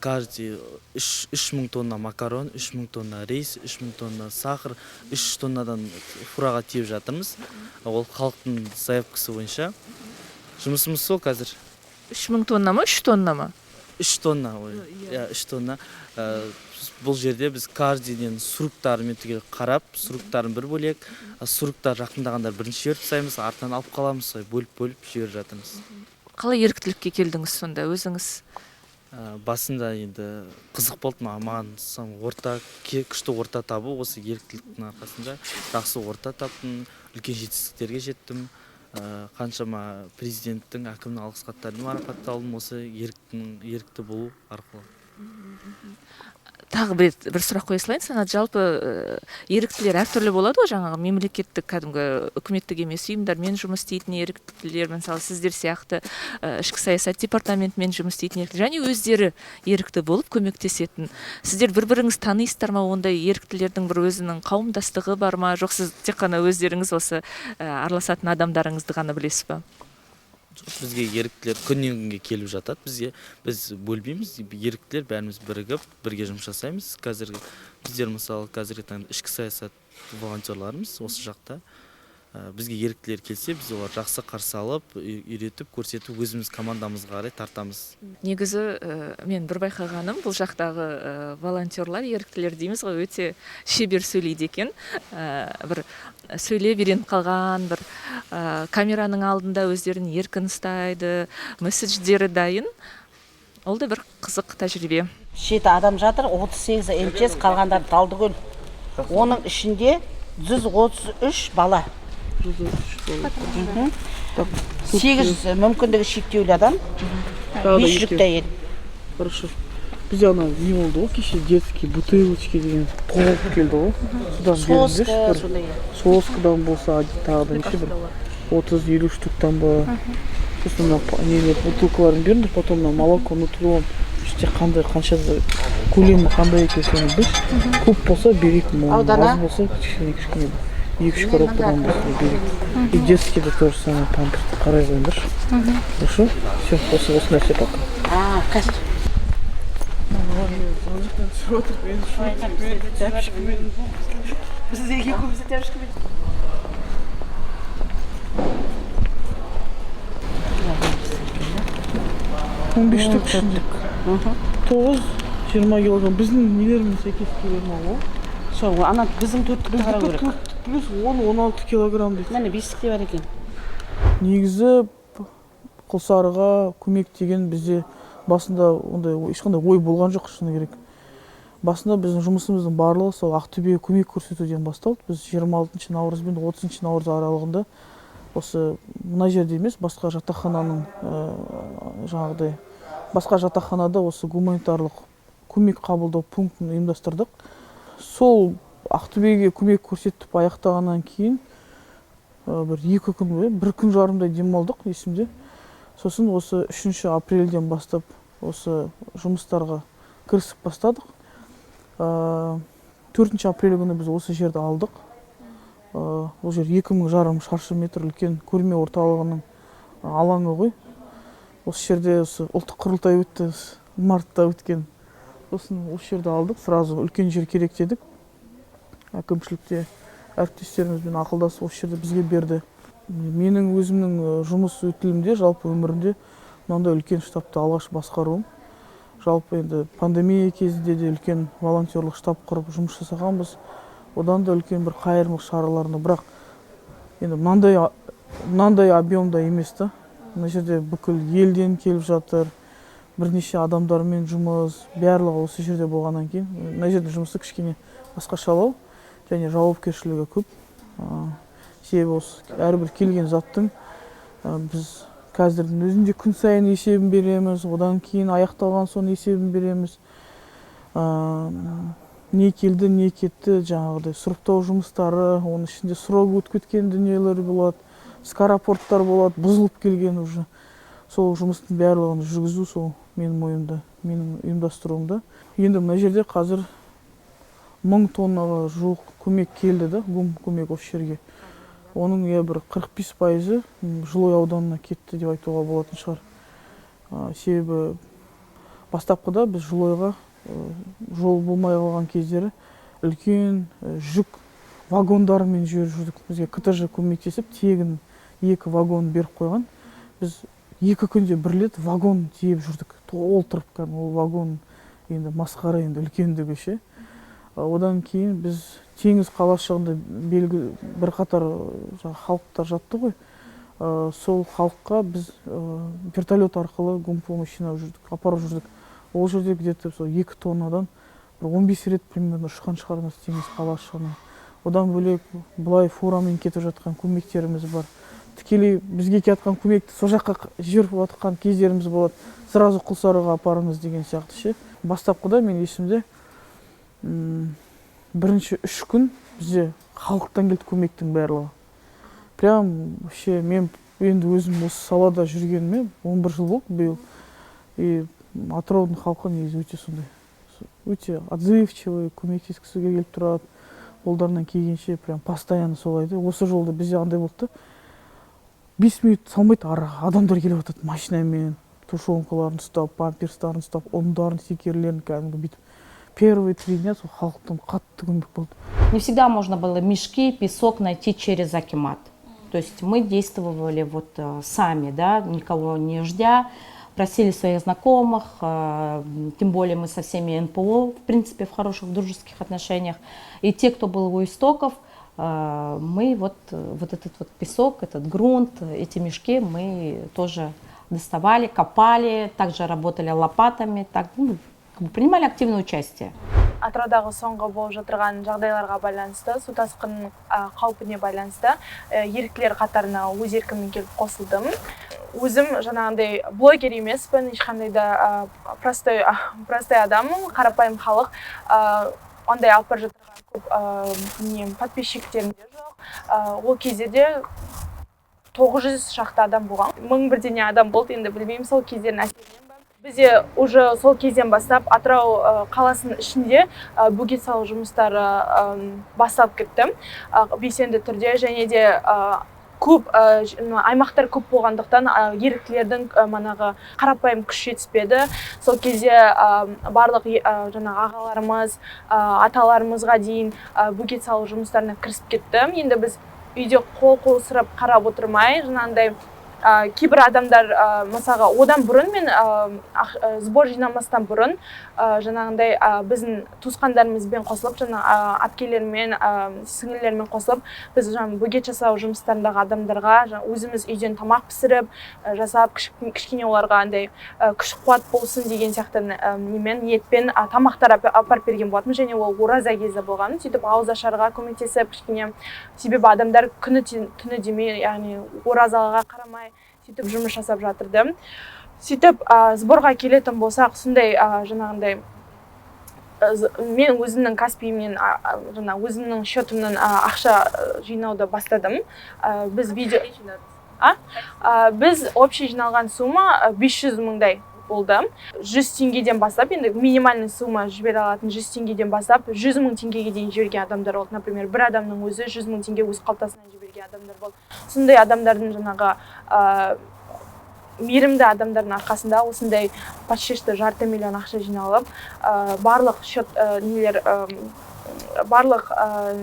каждый 3000 тонна макарон, 3000 тонна рис, 3000 тонна сахар, 3 тоннадан фураға тиеп жатырмыз. Ол халықтың заявкасы бойынша. Жұмысымыз сол қазір. 3000 тонна ма, 3 тонна ма? 3 тонна, ой. Иә, 3 тонна. Бұл жерде біз каждый день сроктарымен түгел қарап, сроктарын бір бөлек, сроктар жақындағандар бірінші жіберіп тастаймыз, артынан алып қаламыз, солай бөліп-бөліп жіберіп жатырмыз. Қалай еріктілікке келдіңіз сонда өзіңіз? Басында енді қызық болды маған, маған сам орта, күшті орта табу, осы еріктіліктің арқасында жақсы орта таптым, үлкен жетістіктерге жеттім. Қаншама президенттің, әкімнің алғыс хаттарын марапатталдым осы ерікті болу арқылы. Тағы бір сұрақ қоя салайын, Санат. Жалпы, еріктілер әртүрлі болады ғой, жаңағы мемлекеттік, кәдімгі үкіметтік емес ұйымдармен жұмыс істейтін еріктілер, мысалы сіздер сияқты, ішкі саясат департаментімен жұмыс істейтін еріктілер және өздері ерікті болып көмектесетін. Сіздер бір-біріңізді танисыздар ма? Ондай еріктілердің бір өзінің қауымдастығы бар ма? Жоқ, сіз тек қана өздеріңіз осы араласатын адамдарыңызды ғана білесіз ба? Жоқ, бізге еріктілер күннен күнге келіп жатады. Біз бөлмейміз, еріктілер бәріміз бірігіп, бірге жұмыс жасаймыз. Қазіргі біздер, мысалы, қазіргі таңда ішкі саясат волонтерларымыз осы жақта. Бізге еріктілер келсе, біз олар жақсы қарсы алып, үйретіп, көрсетіп, өзіміз командамызға қарай тартамыз. Негізі, мен бір байқағаным, бұл жақтағы волонтерлар, еріктілер дейміз ғой, өте шебер сөйлейді екен. Бір сөйлеп үйреніп қалған, бір камераның алдында өздерін еркін ұстайды, месседждері дайын. Ол да бір қызық тәжірибе. 7 адам жатыр, 38 МЧС, қалғандары Талдыкөл. Оның ішінде 133 бала. 8 мүмкіндігі шектеулі адам, 5 жүкті әйел. Хорошо. Бізде ана не болды ғой, кеше детский бутылочки деген толып келді ғой. Содан Соска, беріңдерші бір. сондай. Соскадан болса, тағы да неше бір 30-50 штуктан ба. Сосын мына нелер, бутылкаларын беріңдер, потом мына молоко нутрон. Іште қандай, қанша көлемі қандай екенін соны білші. Көп болса берейік, Аудана. аз болса кішкене кішкене бір 2-3 коробкадан болса берейік. И детский де тоже самое, памперсті қарай қойыңдаршы. Хорошо? Все, осы нәрсе пока. А, қазір. Біз екеуміз де тәпішкемен. 15 штук ішінде. 9, 20 килограмм. Біздің нелеріміз сәйкес келе ма ол? Сол, ана біздің төрттікті Біздікі қарау керек. төрт плюс он, он алты килограмм дейді. Міне бестік те бар екен. Негізі Құлсарыға көмек деген бізде басында ондай ешқандай ой болған жоқ, шыны керек. Басында біздің жұмысымыздың барлығы сол Ақтөбеге көмек көрсетуден басталды. Біз жиырма алтыншы наурыз бен отызыншы наурыз аралығында осы мына жерде емес, басқа жатақхананың жаңағыдай, басқа жатақханада осы гуманитарлық көмек қабылдау пунктін ұйымдастырдық. Сол Ақтөбеге көмек көрсетіп аяқтағаннан кейін бір екі күн бе, бір күн жарымдай демалдық есімде. Сосын осы үшінші апрельден бастап осы жұмыстарға кірісіп бастадық. 4 апрель күні біз осы жерді алдық. Бұл жер екі мың жарым шаршы метр үлкен көрме орталығының алаңы ғой. Осы жерде осы ұлттық құрылтай өтті, мартта өткен. Сосын осы жерді алдық, сразу үлкен жер керек дедік. Әкімшілікте әріптестерімізбен ақылдасып осы жерді бізге берді. Менің өзімнің жұмыс өтілімде, жалпы өмірімде мынандай үлкен штабты алғаш басқаруым. Жалпы енді пандемия кезінде де үлкен волонтерлық штаб құрып жұмыс жасағанбыз. Одан да үлкен бір қайырымдылық шараларына, бірақ енді мынандай объемда емес та. Мына жерде бүкіл елден келіп жатыр, бірнеше адамдармен жұмыс, барлығы осы жерде болғаннан кейін мына жерде жұмысы кішкене басқашалау және жауапкершілігі көп. Себебі осы әрбір келген заттың біз қазірдің өзінде күн сайын есебін береміз, одан кейін аяқталған соң есебін береміз. Не келді, не кетті, жаңағыдай сұрыптау жұмыстары, оның ішінде срогы өтіп кеткен дүниелер болады, скоропорттар болады, бұзылып келген уже. Сол жұмыстың барлығын жүргізу сол менің мойнымда, менің ұйымдастыруымда. Енді мына жерде қазір 1000 тоннаға жуық көмек келді да, гум көмек осы жерге. Оның, иә, бір 45%-ы Жылыой ауданына кетті деп айтуға болатын шығар. Себебі бастапқыда біз Жылыойға жол болмай қалған кездері үлкен жүк вагондарымен жіберіп жүрдік. Бізге КТЖ көмектесіп, тегін екі вагон беріп қойған. Біз 2 күнде бір рет вагон тиеп жүрдік, толтырып кәдімгі. Ол вагон енді масқара енді үлкендігі ше. Одан кейін біз Теңіз қалашығында белгі бірқатар жаңағы халықтар жатты ғой. Сол халыққа біз вертолет арқылы гумпомощь жинап жүрдік, апарып жүрдік. Ол жерде где-то сол 2 тоннадан бір 15 рет примерно ұшқан шығармыз Теңіз қалашығына. Одан бөлек былай фурамен кетіп жатқан көмектеріміз бар. Тікелей бізге келатқан көмекті сол жаққа жіберіп жатқан кездеріміз болады, сразу Құлсарыға апарыңыз деген сияқты ше. Бастапқыда мен есімде, бірінші 3 күн бізде халықтан келді көмектің барлығы. Прям вообще мен енді өзім осы салада жүргеніме 11 жыл болды биыл, и Атыраудың халқы негізі өте сондай, өте отзывчивый, көмектескісі келіп тұрады қолдарынан келгенше, прям постоянно солай да. Осы жолда бізде андай болды да, 5 минут салмайды араға, адамдар келіп жатады машинамен, тушенкаларын ұстап, памперстарын ұстап, ұндарын, секерлерін, кәдімгі бүйтіп. Первые 3 дня сол халықтан қатты көмек болды. Не всегда можно было мешки, песок найти через акимат. То есть мы действовали вот сами, да, никого не ждя, просили своих знакомых, тем более мы со всеми НПО, в принципе, в хороших дружеских отношениях. И те, кто был у истоков, мы вот этот вот песок, этот грунт, эти мешки мы тоже доставали, копали, также работали лопатами, так, ну, как бы принимали активное участие. Атыраудағы соңғы болып жатырған жағдайларға байланысты, су тасқынының қаупіне байланысты еріктілер қатарына өз еркіммен келіп қосылдым. Өзім жаңағындай блогер емеспін ешқандай да, простой адаммын, қарапайым халық. Ондай алып бара жатырған көп не подписчиктерім де жоқ. Ол кезде де 900 шақты адам болған, мың бірдеңе адам болды енді, білмеймін, сол кездердің әсерінен ба. Бізде уже сол кезден бастап Атырау қаласының ішінде бөгет салу жұмыстары басталып кетті белсенді түрде. Және де көп аймақтар көп болғандықтан, еріктілердің манағы қарапайым күш жетіспеді. Сол кезде барлық жаңағы ағаларымыз, аталарымызға дейін бөгет салу жұмыстарына кірісіп кетті. Енді біз үйде қол қусырып қарап отырмай, жаңағындай кейбір адамдар, мысалға, одан бұрын мен сбор жинамастан бұрын жаңағындай біздің туысқандарымызбен қосылып, жаңа әпкелермен, сіңілілермен қосылып, біз жаңа бөгет жасау жұмыстарындағы адамдарға жаңа өзіміз үйден тамақ пісіріп, жасап, кішкене оларға андай күш қуат болсын деген сияқты немен, ниетпен тамақтар апарып берген болатынмын. Және ол ораза кезі болған, сөйтіп ауызашарға көмектесіп кішкене, себебі адамдар күні түні демей, яғни оразаға қарамай, сөйтіп жұмыс жасап жатырды. Сөйтіп сборға келетін болсақ, сондай жаңағындай мен өзімнің Каспиімнен, жаңа өзімнің счетымнан ақша жинауды бастадым. Біз видео біз общий жиналған сумма 500 мыңдай болды. 100 теңгеден бастап, енді минимальный сумма жібере алатын 100 теңгеден бастап 100 мың теңгеге дейін жіберген адамдар болды. Например, бір адамның өзі 100 мың теңге өз қалтасынан жіберген адамдар болды. Сондай адамдардың, жаңағы мейірімді адамдардың арқасында осындай почти что жарты миллион ақша жиналып, барлық счет нелер, барлық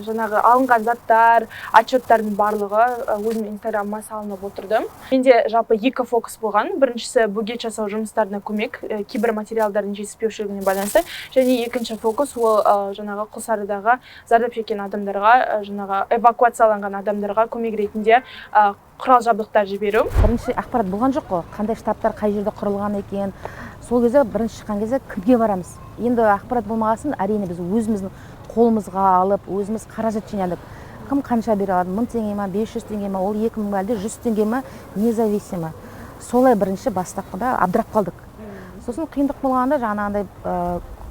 жаңағы алынған заттар, отчеттардың барлығы өзімнің инстаграмыма салынып отырды. Менде жалпы екі фокус болған: біріншісі бөгет жасау жұмыстарына көмек, кейбір материалдардың жетіспеушілігіне байланысты, және екінші фокус ол жаңағы Құлсарыдағы зардап шеккен адамдарға, жаңағы эвакуацияланған адамдарға көмек ретінде құрал жабдықтар жіберу. Бірінші ақпарат болған жоқ қой, қандай штабтар қай жерде құрылған екен. Сол кезде, бірінші шыққан кезде кімге барамыз енді, ақпарат болмағасын, әрине, біз өзіміздің қолымызға алып, өзіміз қаражат жинадық. Кім қанша бере алады, 1000 теңге ма, 500 теңге ма, ол 2000 ба, әлде 100 теңге ма, независимо. Солай бірінші бастапқыда абдырап қалдық. Сосын қиындық болғанда жаңағындай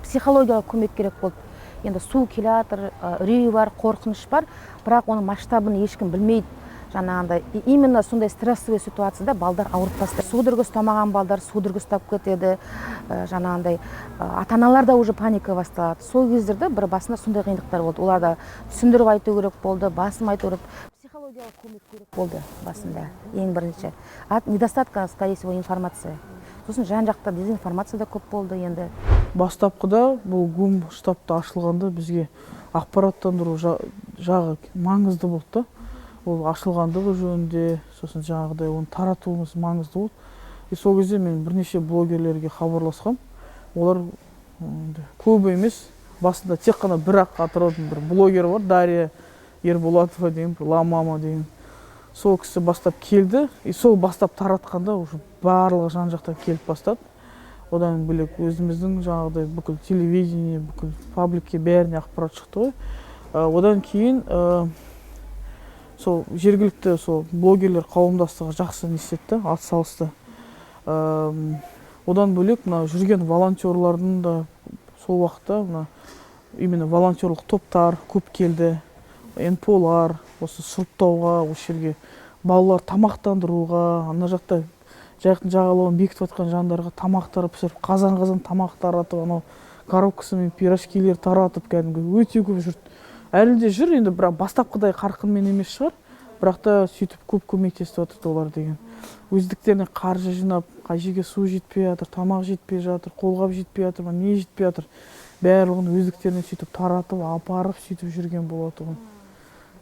психологиялық көмек керек болды. Енді су келе жатыр, үрей бар, қорқыныш бар, бірақ оның масштабын ешкім білмейді. Жаңағындай именно сондай стрессовый ситуацияда балдар ауырып бастайды. Судорога ұстамаған балдар судорога ұстап кетеді, жаңағындай ата аналарда уже паника басталады. Сол кездерде бір басында сондай қиындықтар болды. Оларды түсіндіріп айту керек болды, басым айту керек, психологиялық көмек керек болды басында ең бірінші. От недостатка, скорее всего, информация. Сосын жан жақта дезинформация да көп болды енді. Бастапқыда бұл ГУМ штабта ашылғанда бізге ақпараттандыру жағы маңызды болды да. Ол ашылғандығы жөнінде, сосын жаңағыдай оны таратуымыз маңызды болды. И сол кезде мен бірнеше блогерлерге хабарласқам. Олар енді көбі емес, басында тек қана бір ақ Атыраудың бір блогері бар, Дарья Ерболатова деген, бір Ла Мама деген. Сол кісі бастап келді, и сол бастап таратқанда уже барлығы жан жақтан келіп бастады. Одан бөлек өзіміздің жаңағыдай бүкіл телевидение, бүкіл пабликке бәріне ақпарат шықты ғой. Одан кейін сол жергілікті сол блогерлер қауымдастығы жақсы не істеді, ат салысты. Одан бөлек мына жүрген волонтерлардың да сол уақытта мына именно волонтерлық топтар көп келді, НПО-лар осы сұрыптауға, осы жерге балалар тамақтандыруға, ана жақта жайықтың жағалауын бекітіп жатқан жандарға тамақтар пісіріп, қазан-қазан тамақ таратып, анау коробкасымен пирожкилер таратып, кәдімгі өте көп жұрт әлі де жүр енді, бірақ бастапқыдай қарқынмен емес шығар, бірақ та сөйтіп көп көмектесіп жатыр олар деген. Өздіктеріне қаржы жинап, қай жерге су жетпей жатыр, тамақ жетпей жатыр, қолғап жетпей жатыр, не жетпей жатыр, барлығын өздіктеріне сөйтіп таратып, апарып сөйтіп жүрген болатұғын.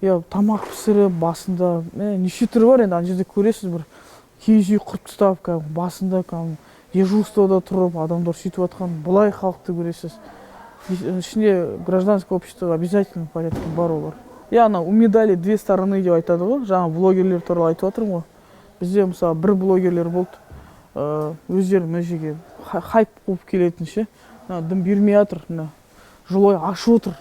Иә, тамақ пісіріп басында, неше түрі бар енді, ана жерде көресіз бір киіз үй құрып тастап, кәдімгі басында кәдімгі дежурствода тұрып адамдар сөйтіп жатқан, былай халықты көресіз. Ішінде гражданское общество обязательно порядке бар олар. Иә, анау у медали две стороны деп айтады ғой, жаңа блогерлер туралы айтып жатырмын ғой. Бізде мысалы бір блогерлер болды, өздері мына жерге хайп қуып келетін ше, мына дым бермей жатыр, мына Жылой ашып отыр,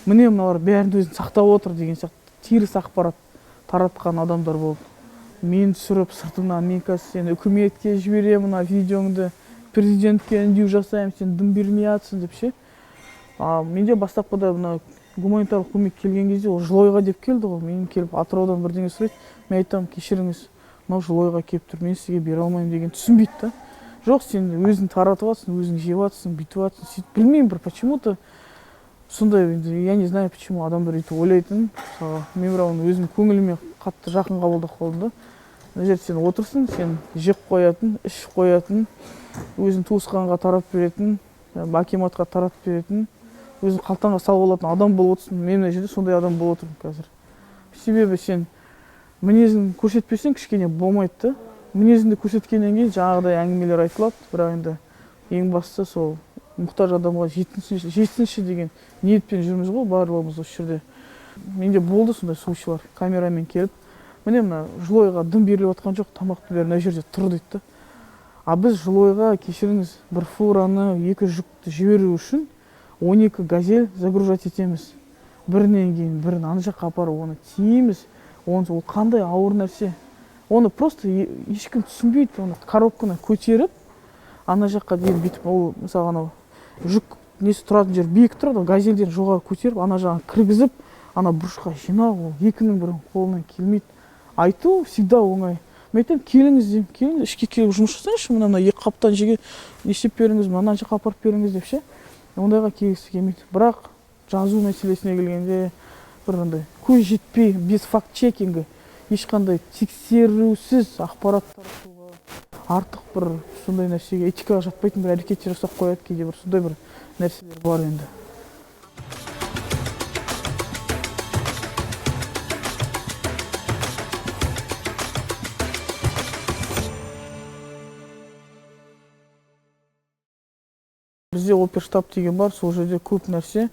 міне мыналар бәрін өзін сақтап отыр деген сияқты теріс ақпарат таратқан адамдар болды. Мен түсіріп сыртымнан, мен қазір сені үкіметке жіберемін, мына видеоңды президентке үндеу жасаймын, сен дым бермей жатсың деп ше. Менде бастапқыда мына гуманитарлық көмек келген кезде ол Жылойға деп келді ғой. Мен келіп Атыраудан бірдеңе сұрайды, мен айтамын, кешіріңіз, мынау Жылойға келіп тұр, мен сізге бере алмаймын деген түсінбейді да. Жоқ, сен өзің таратып жатсың, өзің жеп жатсың, бүйтіп жатсың, сөйтіп білмеймін бір почему-то сондай енді, я не знаю почему адамдар өйтіп ойлайтын. Мысалға, мен бірақ оны өзім көңіліме қатты жақын қабылдап қалдым да. Мына жерде сен отырсың, сен жеп қоятын, ішіп қоятын, өзің туысқанға таратып беретін, акиматқа таратып беретін, өзің қалтаңға салып алатын адам болып отырсың. Мен мына жерде сондай адам болып отырмын қазір. Себебі сен мінезін көрсетпесең кішкене болмайды да. Мінезіңді көрсеткеннен кейін жаңағыдай әңгімелер айтылады, бірақ енді ең бастысы сол мұқтаж адамға жетсінші деген ниетпен жүрміз ғой барлығымыз осы жерде. Менде болды сондай случайлар, камерамен келіп, міне мына Жылойға дым беріліп жатқан жоқ, тамақты бәрі мына жерде тұр дейді да. А біз Жылойға, кешіріңіз, бір фураны, екі жүкті жіберу үшін 12 газель загружать етеміз. Бірінен кейін бірін ана жаққа апарып оны тиейміз. Ол қандай ауыр нәрсе. Оны просто ешкім түсінбейді, оны коробканы көтеріп ана жаққа дейін бүйтіп, ол мысалы анау жүк несі тұратын жер биік тұрады, ол газельден жоғары көтеріп ана жағын кіргізіп, ана бұрышқа жинау, ол екінің бірінің қолынан келмейді. Айту всегда оңай. Мен айтамын, келіңіз деймін, келіңіз, ішке келіп жұмыс жасаңызшы, мына екі қаптан жеге не істеп беріңіз, мына жаққа апарып беріңіз деп ше. Ондайға келгісі келмейді. Бірақ жазу мәселесіне келгенде бір андай көз жетпей, без факт-чекинга, ешқандай тексерусіз ақпарат таратуға, артық бір сондай нәрсеге, этикаға жатпайтын бір әрекеттер жасап қояды кейде, бір сондай бір нәрселер бар енді. Бізде оперштаб деген бар, сол жерде көп нәрсе,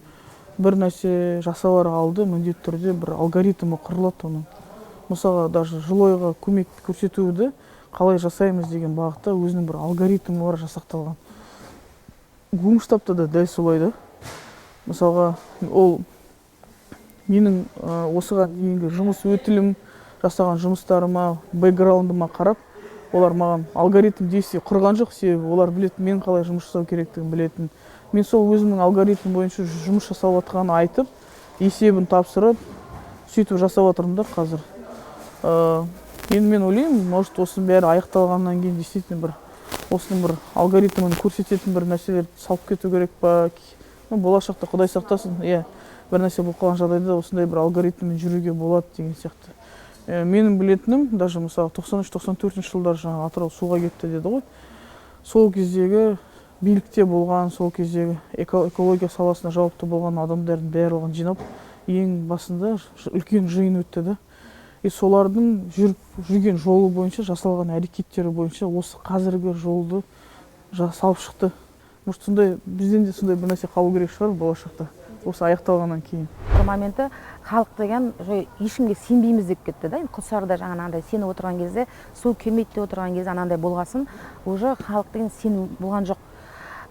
бір нәрсе жасалар алды, міндетті түрде бір алгоритмі құрылады оның. Мысалға, даже Жылойға көмек көрсетуді қалай жасаймыз деген бағытта өзінің бір алгоритмі бар жасақталған. Гумштабта да дәл солай да. Мысалға, ол менің осыған дейінгі жұмыс өтілім, жасаған жұмыстарыма, бэкграундыма қарап, олар маған алгоритм действий құрған жоқ, себебі олар білетін, мен қалай жұмыс жасау керектігін білетін, Мен сол өзімнің алгоритм бойынша жұмыс жасап жатқанын айтып, есебін тапсырып, сөйтіп жасап жатырмын да қазір. Енді мен ойлаймын, может, осының бәрі аяқталғаннан кейін действительно бір осының бір алгоритмін көрсететін бір нәрселер салып кету керек па? Ну, болашақта, құдай сақтасын, иә, бір нәрсе болып қалған жағдайда осындай бір алгоритммен жүруге болады деген сияқты. Менің білетінім, даже мысалы, 93-94 жылдары жаңағы Атырау суға кетті деді ғой, сол кездегі билікте болған, сол кездегі экология саласына жауапты болған адамдардың барлығын жинап, ең басында үлкен жиын өтті да. И солардың жүріп жүрген жолы бойынша, жасалған әрекеттері бойынша осы қазіргі жолды салып шықты. Может, сондай бізден де сондай бір нәрсе қалу керек шығар болашақта, осы аяқталғаннан кейін. Бір моменті халық деген уже ешкімге сенбейміз деп кетті да. Енді Құлсарыда жаңа анандай сеніп отырған кезде, су келмейді деп отырған кезде, анандай болғасын, уже халық деген сенім болған жоқ.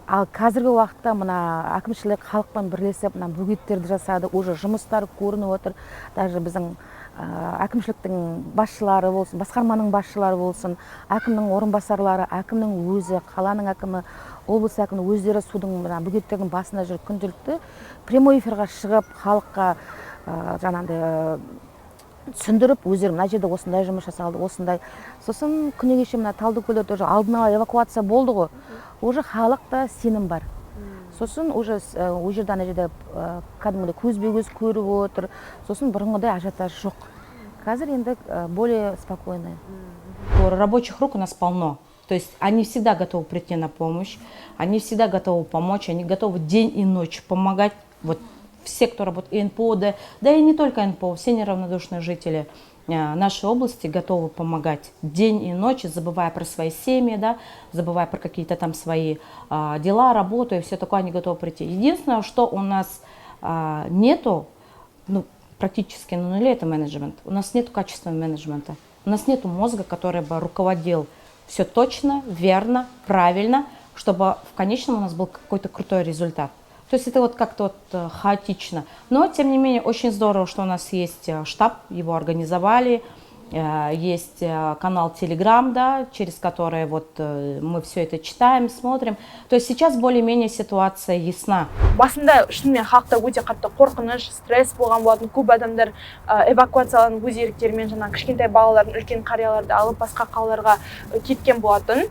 Ал қазіргі уақытта мына әкімшілік халықпен бірлесіп мына бөгеттерді жасады, уже жұмыстар көрініп отыр. Даже біздің әкімшіліктің басшылары болсын, басқарманың басшылары болсын, әкімнің орынбасарлары, әкімнің өзі, қаланың әкімі, облыс әкімі өздері судың, мына бөгеттердің басында жүріп, күнделікті прямой эфирға шығып, халыққа жаңағындай түсіндіріп, өздері мына жерде осындай жұмыс жасалды, осындай. Сосын күні кеше мына Талдыкөлде тоже алдын ала эвакуация болды ғой, уже халықта сенім бар. Сосын уже ол жерде, ана жерде кәдімгідей көзбе көз көріп отыр. Сосын бұрынғыдай ажиотаж жоқ қазір, енді более спокойный. Рабочих рук у нас полно. То есть они всегда готовы прийти на помощь, они всегда готовы помочь, они готовы день и ночь помогать. Вот все, кто работает, и НПО, да и не только НПО, все неравнодушные жители нашей области готовы помогать день и ночь, забывая про свои семьи, да, забывая про какие-то там свои дела, работу и все такое, они готовы прийти. Единственное, что у нас нету, ну, практически на нуле, это менеджмент. У нас нет качественного менеджмента. У нас нету мозга, который бы руководил все точно, верно, правильно, чтобы в конечном у нас был какой-то крутой результат. То есть это вот как-то вот хаотично. Но, тем не менее, очень здорово, что у нас есть штаб, его организовали, есть канал Telegram, да, через который вот мы все это читаем, смотрим. То есть сейчас более-менее ситуация ясна. Басында шынымен халықта өте қатты қорқыныш, стресс болған болатын. Көп адамдар эвакуацияланып, өз еріктерімен жаңағы кішкентай балаларын, үлкен қарияларды алып, басқа қалаларға кеткен болатын.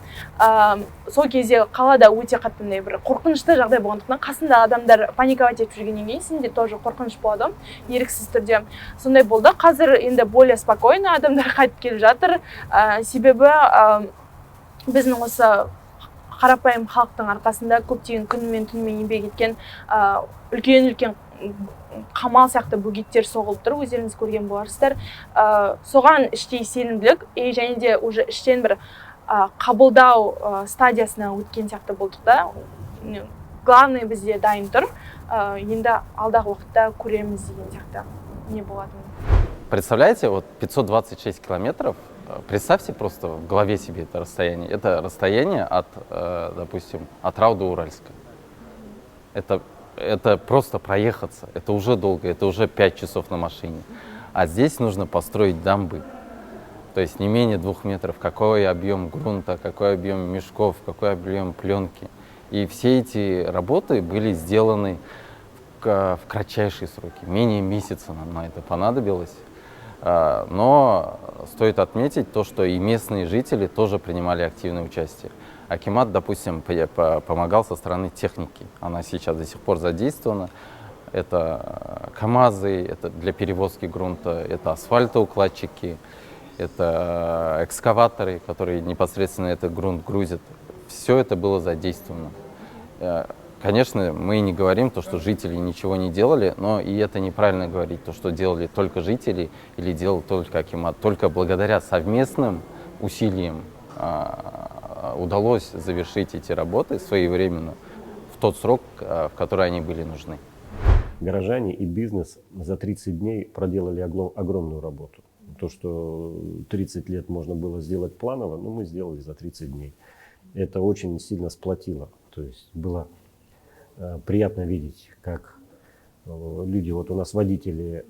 Сол кезде қалада өте қатты мындай бір қорқынышты жағдай болғандықтан, қасында адамдар паниковать етіп жүргеннен кейін сенде тоже қорқыныш болады ғой еріксіз түрде. Сондай болды. Қазір енді более спокойно адамдар қайтып келіп жатыр. Себебі біздің осы қарапайым халықтың арқасында көптеген күнімен түнімен еңбек еткен, үлкен үлкен қамал сияқты бөгеттер соғылып тұр, өздеріңіз көрген боларсыздар. Соған іштей сенімділік и және де уже іштен бір қабылдау стадиясына өткен сияқты болдық та. Главное, бізде дайын тұр. Енді алдағы уақытта көреміз деген сияқты, не болатынын. Представляете, вот 526 километров, представьте просто в голове себе это расстояние. Это расстояние от, допустим, Атырау до Уральска. Это просто проехаться, это уже долго, это уже 5 часов на машине. А здесь нужно построить дамбы. То есть не менее 2 метров, какой объем грунта, какой объем мешков, какой объем пленки. И все эти работы были сделаны в кратчайшие сроки. Менее месяца нам на это понадобилось. Но стоит отметить то, что и местные жители тоже принимали активное участие. Акимат, допустим, помогал со стороны техники. Она сейчас до сих пор задействована. Это КАМАЗы, это для перевозки грунта, это асфальтоукладчики, это экскаваторы, которые непосредственно этот грунт грузят. Все это было задействовано. Конечно, мы не говорим то, что жители ничего не делали, но и это неправильно говорить, то, что делали только жители или делал только акимат. Только благодаря совместным усилиям удалось завершить эти работы своевременно, в тот срок, в который они были нужны. Горожане и бизнес за 30 дней проделали огромную работу. То, что 30 лет можно было сделать планово, ну, мы сделали за 30 дней. Это очень сильно сплотило. То есть было приятно видеть, как люди, вот у нас водители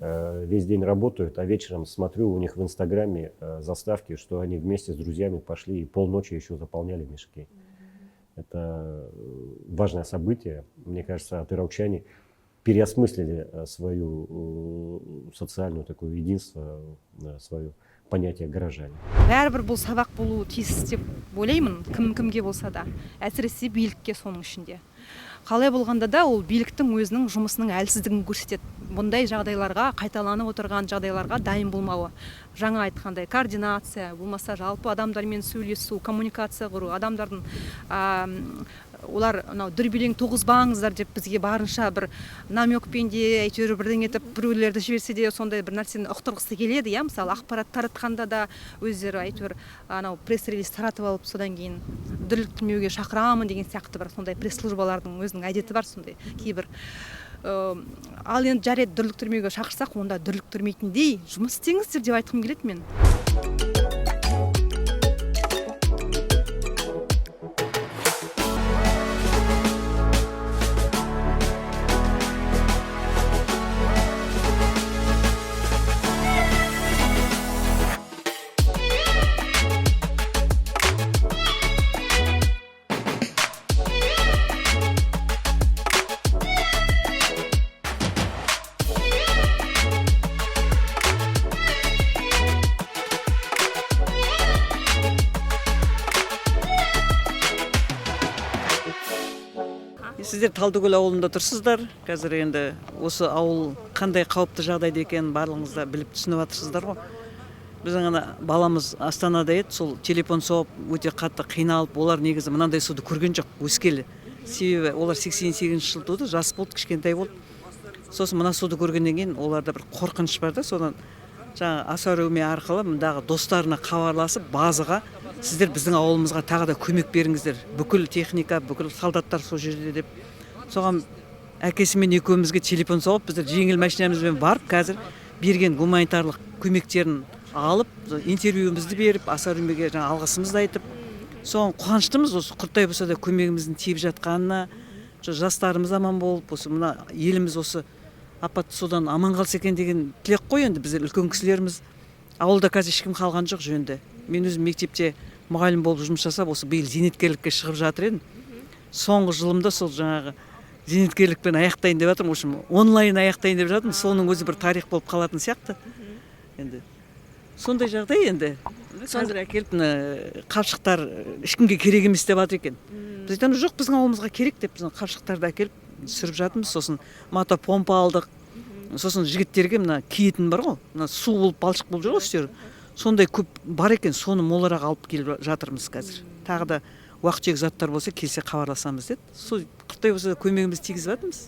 весь день работают, а вечером смотрю у них в Инстаграме заставки, что они вместе с друзьями пошли и полночи еще заполняли мешки. Это важное событие. Мне кажется, атыраучане переосмыслили свою социальную такое единство, свое понятие горожане. Бәрібір бұл сабақ болуы тиіс деп ойлаймын, кім кімге болса да, әсіресе билікке. Соның ішінде қалай болғанда да, ол биліктің өзінің жұмысының әлсіздігін көрсетеді, бұндай жағдайларға, қайталанып отырған жағдайларға дайын болмауы. Жаңа айтқандай, координация болмаса, жалпы адамдармен сөйлесу, коммуникация құру, адамдардың олар мынау дүрбелең туғызбаңыздар деп бізге барынша бір намекпен де, әйтеуір бірдеңе етіп, біреулерді жіберсе де, сондай бір нәрсені ұқтырғысы келеді, иә. Мысалы, ақпарат таратқанда да өздері әйтеуір анау пресс-релиз таратып алып, содан кейін дүрліктірмеуге шақырамын деген сияқты бір сондай пресс-службалардың өзінің әдеті бар сондай кейбір. Ал енді жарайды, дүрліктірмеуге шақырсақ, онда дүрліктірмейтіндей жұмыс істеңіздер деп айтқым келеді мен. Сіздер Талдыкөл ауылында тұрсыздар. Қазір енді осы ауыл қандай қауіпті жағдайда екенін барлығыңыз да біліп, түсініп жатырсыздар ғой. Біздің ана баламыз Астанада еді, сол телефон соғып, өте қатты қиналып, олар негізі мынандай суды көрген жоқ өскелі. Себебі олар 88 жылы туды, жас болды, кішкентай болды. Сосын мына суды көргеннен кейін оларда бір қорқыныш бар да, содан жаңағы Асар Үме арқылы мындағы достарына хабарласып, базаға сіздер біздің ауылымызға тағы да көмек беріңіздер, бүкіл техника, бүкіл солдаттар сол жерде деп. Соған әкесімен екеумізге телефон соғып, біздер жеңіл машинамызбен барып, қазір берген гуманитарлық көмектерін алып, интервьюімізді беріп, Асар Үмеге жаңа алғысымызды айтып, соған қуаныштымыз, осы құрттай болса да көмегіміздің тиіп жатқанына, жастарымыз аман болып, осы мына еліміз осы апатты судан аман қалса екен деген тілек қой енді. Біздер үлкен кісілеріміз, ауылда қазір ешкім қалған жоқ жөнді. Мен өзім мектепте мұғалім болып жұмыс жасап, осы биыл зейнеткерлікке шығып жатыр едім. Соңғы жылымда сол жаңағы зейнеткерлікпен аяқтайын деп жатырмын, в общем, онлайн аяқтайын деп жатырмын. Соның өзі бір тарих болып қалатын сияқты. Енді сондай жағдай енді. Қазір әкеліп мына қапшықтар ешкімге керек емес деп жатыр екен. Біз айтамыз, жоқ, біздің ауылымызға керек деп, біздің қапшықтарды әкеліп түсіріп жатырмыз. Сосын мотопомпа алдық. Сосын жігіттерге мына киетін бар ғой, мына су болып, балшық болып жүр ғой үстері. Сондай көп бар екен, соны молырақ алып келіп жатырмыз қазір. Тағы да уақ-түйек заттар болса, келсе хабарласамыз деді. Сол құрттай болса да көмегімізді тигізіп жатырмыз.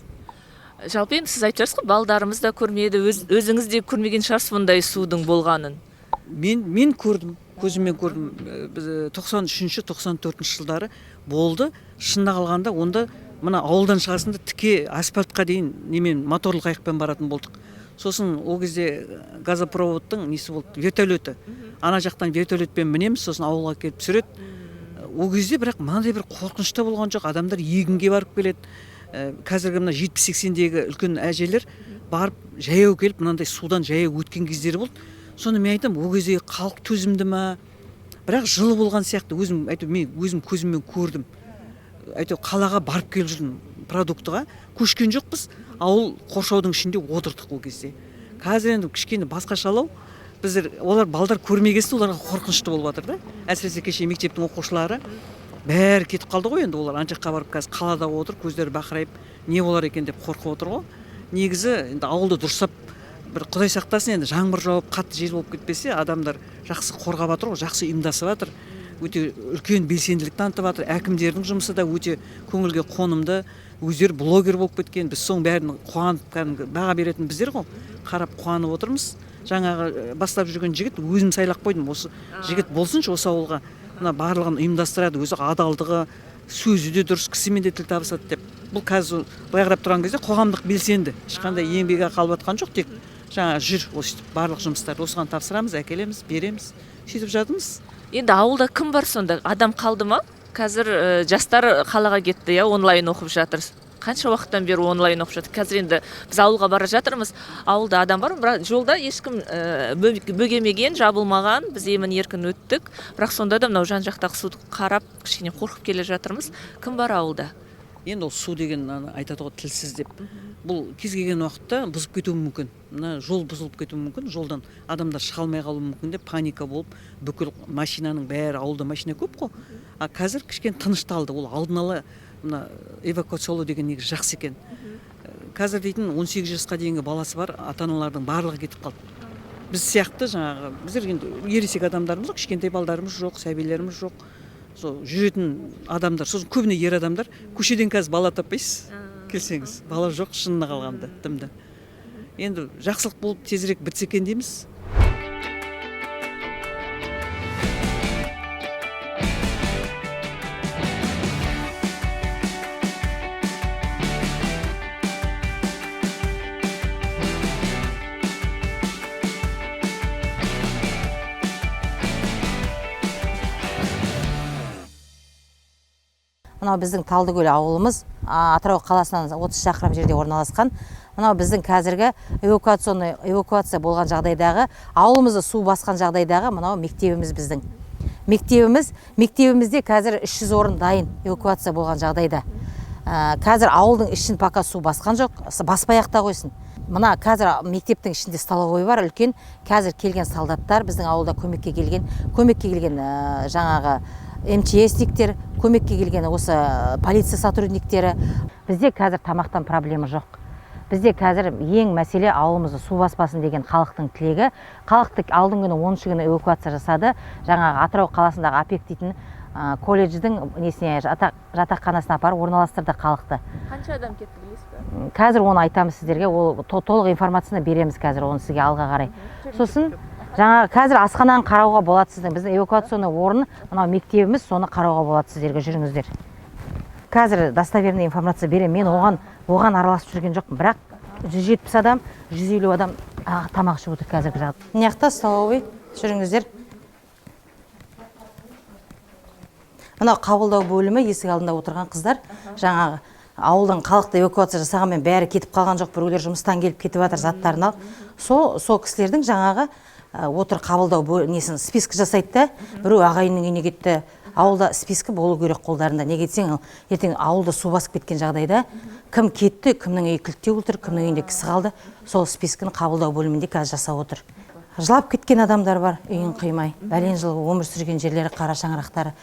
Жалпы енді сіз айтып жатырсыз ғой, балдарымыз да көрмеді, өзіңіз де көрмеген шығарсыз бұндай судың болғанын. Мен көрдім, көзіммен көрдім. Біз 93-ші, 94-ші жылдары болды. Шынында қалғанда онда мына ауылдан шығасың да тіке асфальтқа дейін немен, моторлы қайықпен баратын болдық. Сосын ол кезде газопроводтың несі болды, вертолеті. Ана жақтан вертолетпен мінеміз, сосын ауылға келіп түсіреді. Ол кезде бірақ мынандай бір қорқыныш та болған жоқ, адамдар егінге барып келеді. Қазіргі мына 70-80-дегі үлкен әжелер барып жаяу келіп, мынандай судан жаяу өткен кездері болды. Соны мен айтамын, ол кезде халық төзімді ма? Бірақ жылы болған сияқты, өзім әйтеуір мен өзім көзіммен көрдім. Әйтеуір қалаға барып келіп жүрдім продуктыға, көшкен жоқпыз, ауыл қоршаудың ішінде отырдық ол кезде. Қазір енді кішкене басқашалау, біздер олар балдар көрмегесін оларға қорқынышты болып жатыр да. Әсіресе кеше мектептің оқушылары бәрі кетіп қалды ғой енді, олар ана жаққа барып қазір қалада отыр, көздері бақырайып не болар екен деп қорқып отыр ғой. Негізі енді ауылды дұрыстап бір құдай сақтасын, енді жаңбыр жауып қатты жел болып кетпесе, адамдар жақсы қорғап жатыр ғой, жақсы ұйымдасып жатыр, өте үлкен белсенділік танытып жатыр. Әкімдердің жұмысы да өте көңілге қонымды, өздері блогер болып кеткен. Біз соның бәрін қуанып, кәдімгі баға беретін біздер ғой, қарап қуанып отырмыз. Жаңағы бастап жүрген жігіт, өзім сайлап қойдым, осы жігіт болсыншы осы ауылға, мына барлығын ұйымдастырады, өзі адалдығы, сөзі де дұрыс, кісімен де тіл табысады деп. Бұл қазір былай қарап тұрған кезде қоғамдық белсенді, ешқандай еңбек ақы алып жатқан жоқ, тек жаңа жүр осы барлық жұмыстарды осыған тапсырамыз, әкелеміз, береміз, сөйтіп жатырмыз. Енді ауылда кім бар сонда? Адам қалды ма? Қазір жастар қалаға кетті, иә, онлайн оқып жатыр. Қанша уақыттан бері онлайн оқып жатыр? Қазір енді біз ауылға бара жатырмыз. Ауылда адам бар, бірақ жолда ешкім бөгемеген, жабылмаған. Біз емін еркін өттік. Бірақ сонда да мынау жан-жақтағы суды қарап, кішкене қорқып келе жатырмыз. Кім бар ауылда? Енді ол су деген айтады ғой, тілсіз деп. Бұл кез келген уақытта бұзып кетуі мүмкін. Мына жол бұзылып кетуі мүмкін, жолдан адамдар шыға алмай қалуы мүмкін деп паника болып, бүкіл машинаның бәрі, ауылда машина көп қой. А қазір кішкене тынышталды. Ол алдын ала мына эвакуациялау деген негізі жақсы екен. Қазір дейтін 18 жасқа дейінгі баласы бар ата-аналардың барлығы кетіп қалды. Біз сияқты жаңағы, біздер енді ересек адамдармыз ғой, кішкентай балдарымыз жоқ, сәбилеріміз жоқ. Сол жүретін адамдар, сосын көбіне ер адамдар, көшеден қазір бала таппайсыз, келсеңіз, бала жоқ, шынына қалғанда дымды. Енді жақсылық болып тезірек бітсе екен дейміз. Мынау біздің Талдыкөл ауылымыз, Атырау қаласынан 30 шақырым жерде орналасқан. Мынау біздің қазіргі эвакуация болған жағдайдағы, ауылымызды су басқан жағдайдағы мынау мектебіміз біздің. Мектебімізде қазір 300 орын дайын эвакуация болған жағдайда. Қазір ауылдың ішін пока су басқан жоқ, баспай ақ та қойсын. Мына қазір мектептің ішінде столовой бар үлкен. Қазір келген солдаттар біздің ауылда көмекке келген жаңағы МЧСниктер, көмекке келген осы полиция сотрудниктері. Бізде қазір тамақтан проблема жоқ. Бізде қазір ең мәселе ауылымызды су баспасын деген халықтың тілегі. Халықты алдыңғы күні 10 күні эвакуация жасады. Жаңағы Атырау қаласындағы АПЕК дейтін колледждің несіне, жатақханасына апарып орналастырды халықты. Қанша адам кетті білесіз бе? Қазір оны айтамыз сіздерге, ол толық информацияны береміз қазір оны сізге алға қарай. Сосын жаңағы қазір асхананы қарауға болады сіздің. Біздің эвакуационный орын, мынау мектебіміз, соны қарауға болады сіздерге, жүріңіздер. Қазір достоверный информация беремін. Мен оған араласып жүрген жоқпын, бірақ 170 адам, 150 адам тамақ ішіп отыр қазіргі жағдайда. Мына жақта столовый, жүріңіздер. Мынау қабылдау бөлімі, есік алдында отырған қыздар, жаңағы ауылдан халықты эвакуация жасағанмен бәрі кетіп қалған жоқ, біреулер жұмыстан келіп кетіп жатыр, заттарын алып. Сол кісілердің жаңағы отыр қабылдау несін список жасайды да, біреу ағайынның үйіне кетті. Ауылда спискі болу керек қолдарында. Неге десең, ертең ауылда су басып кеткен жағдайда кім кетті, кімнің үйі кілттеу отыр, кімнің үйінде кісі қалды, сол спискіні қабылдау бөлімінде қазір жасап отыр. Жылап кеткен адамдар бар, үйін қимай, бәлен жыл өмір сүрген жерлері, қара шаңырақтары,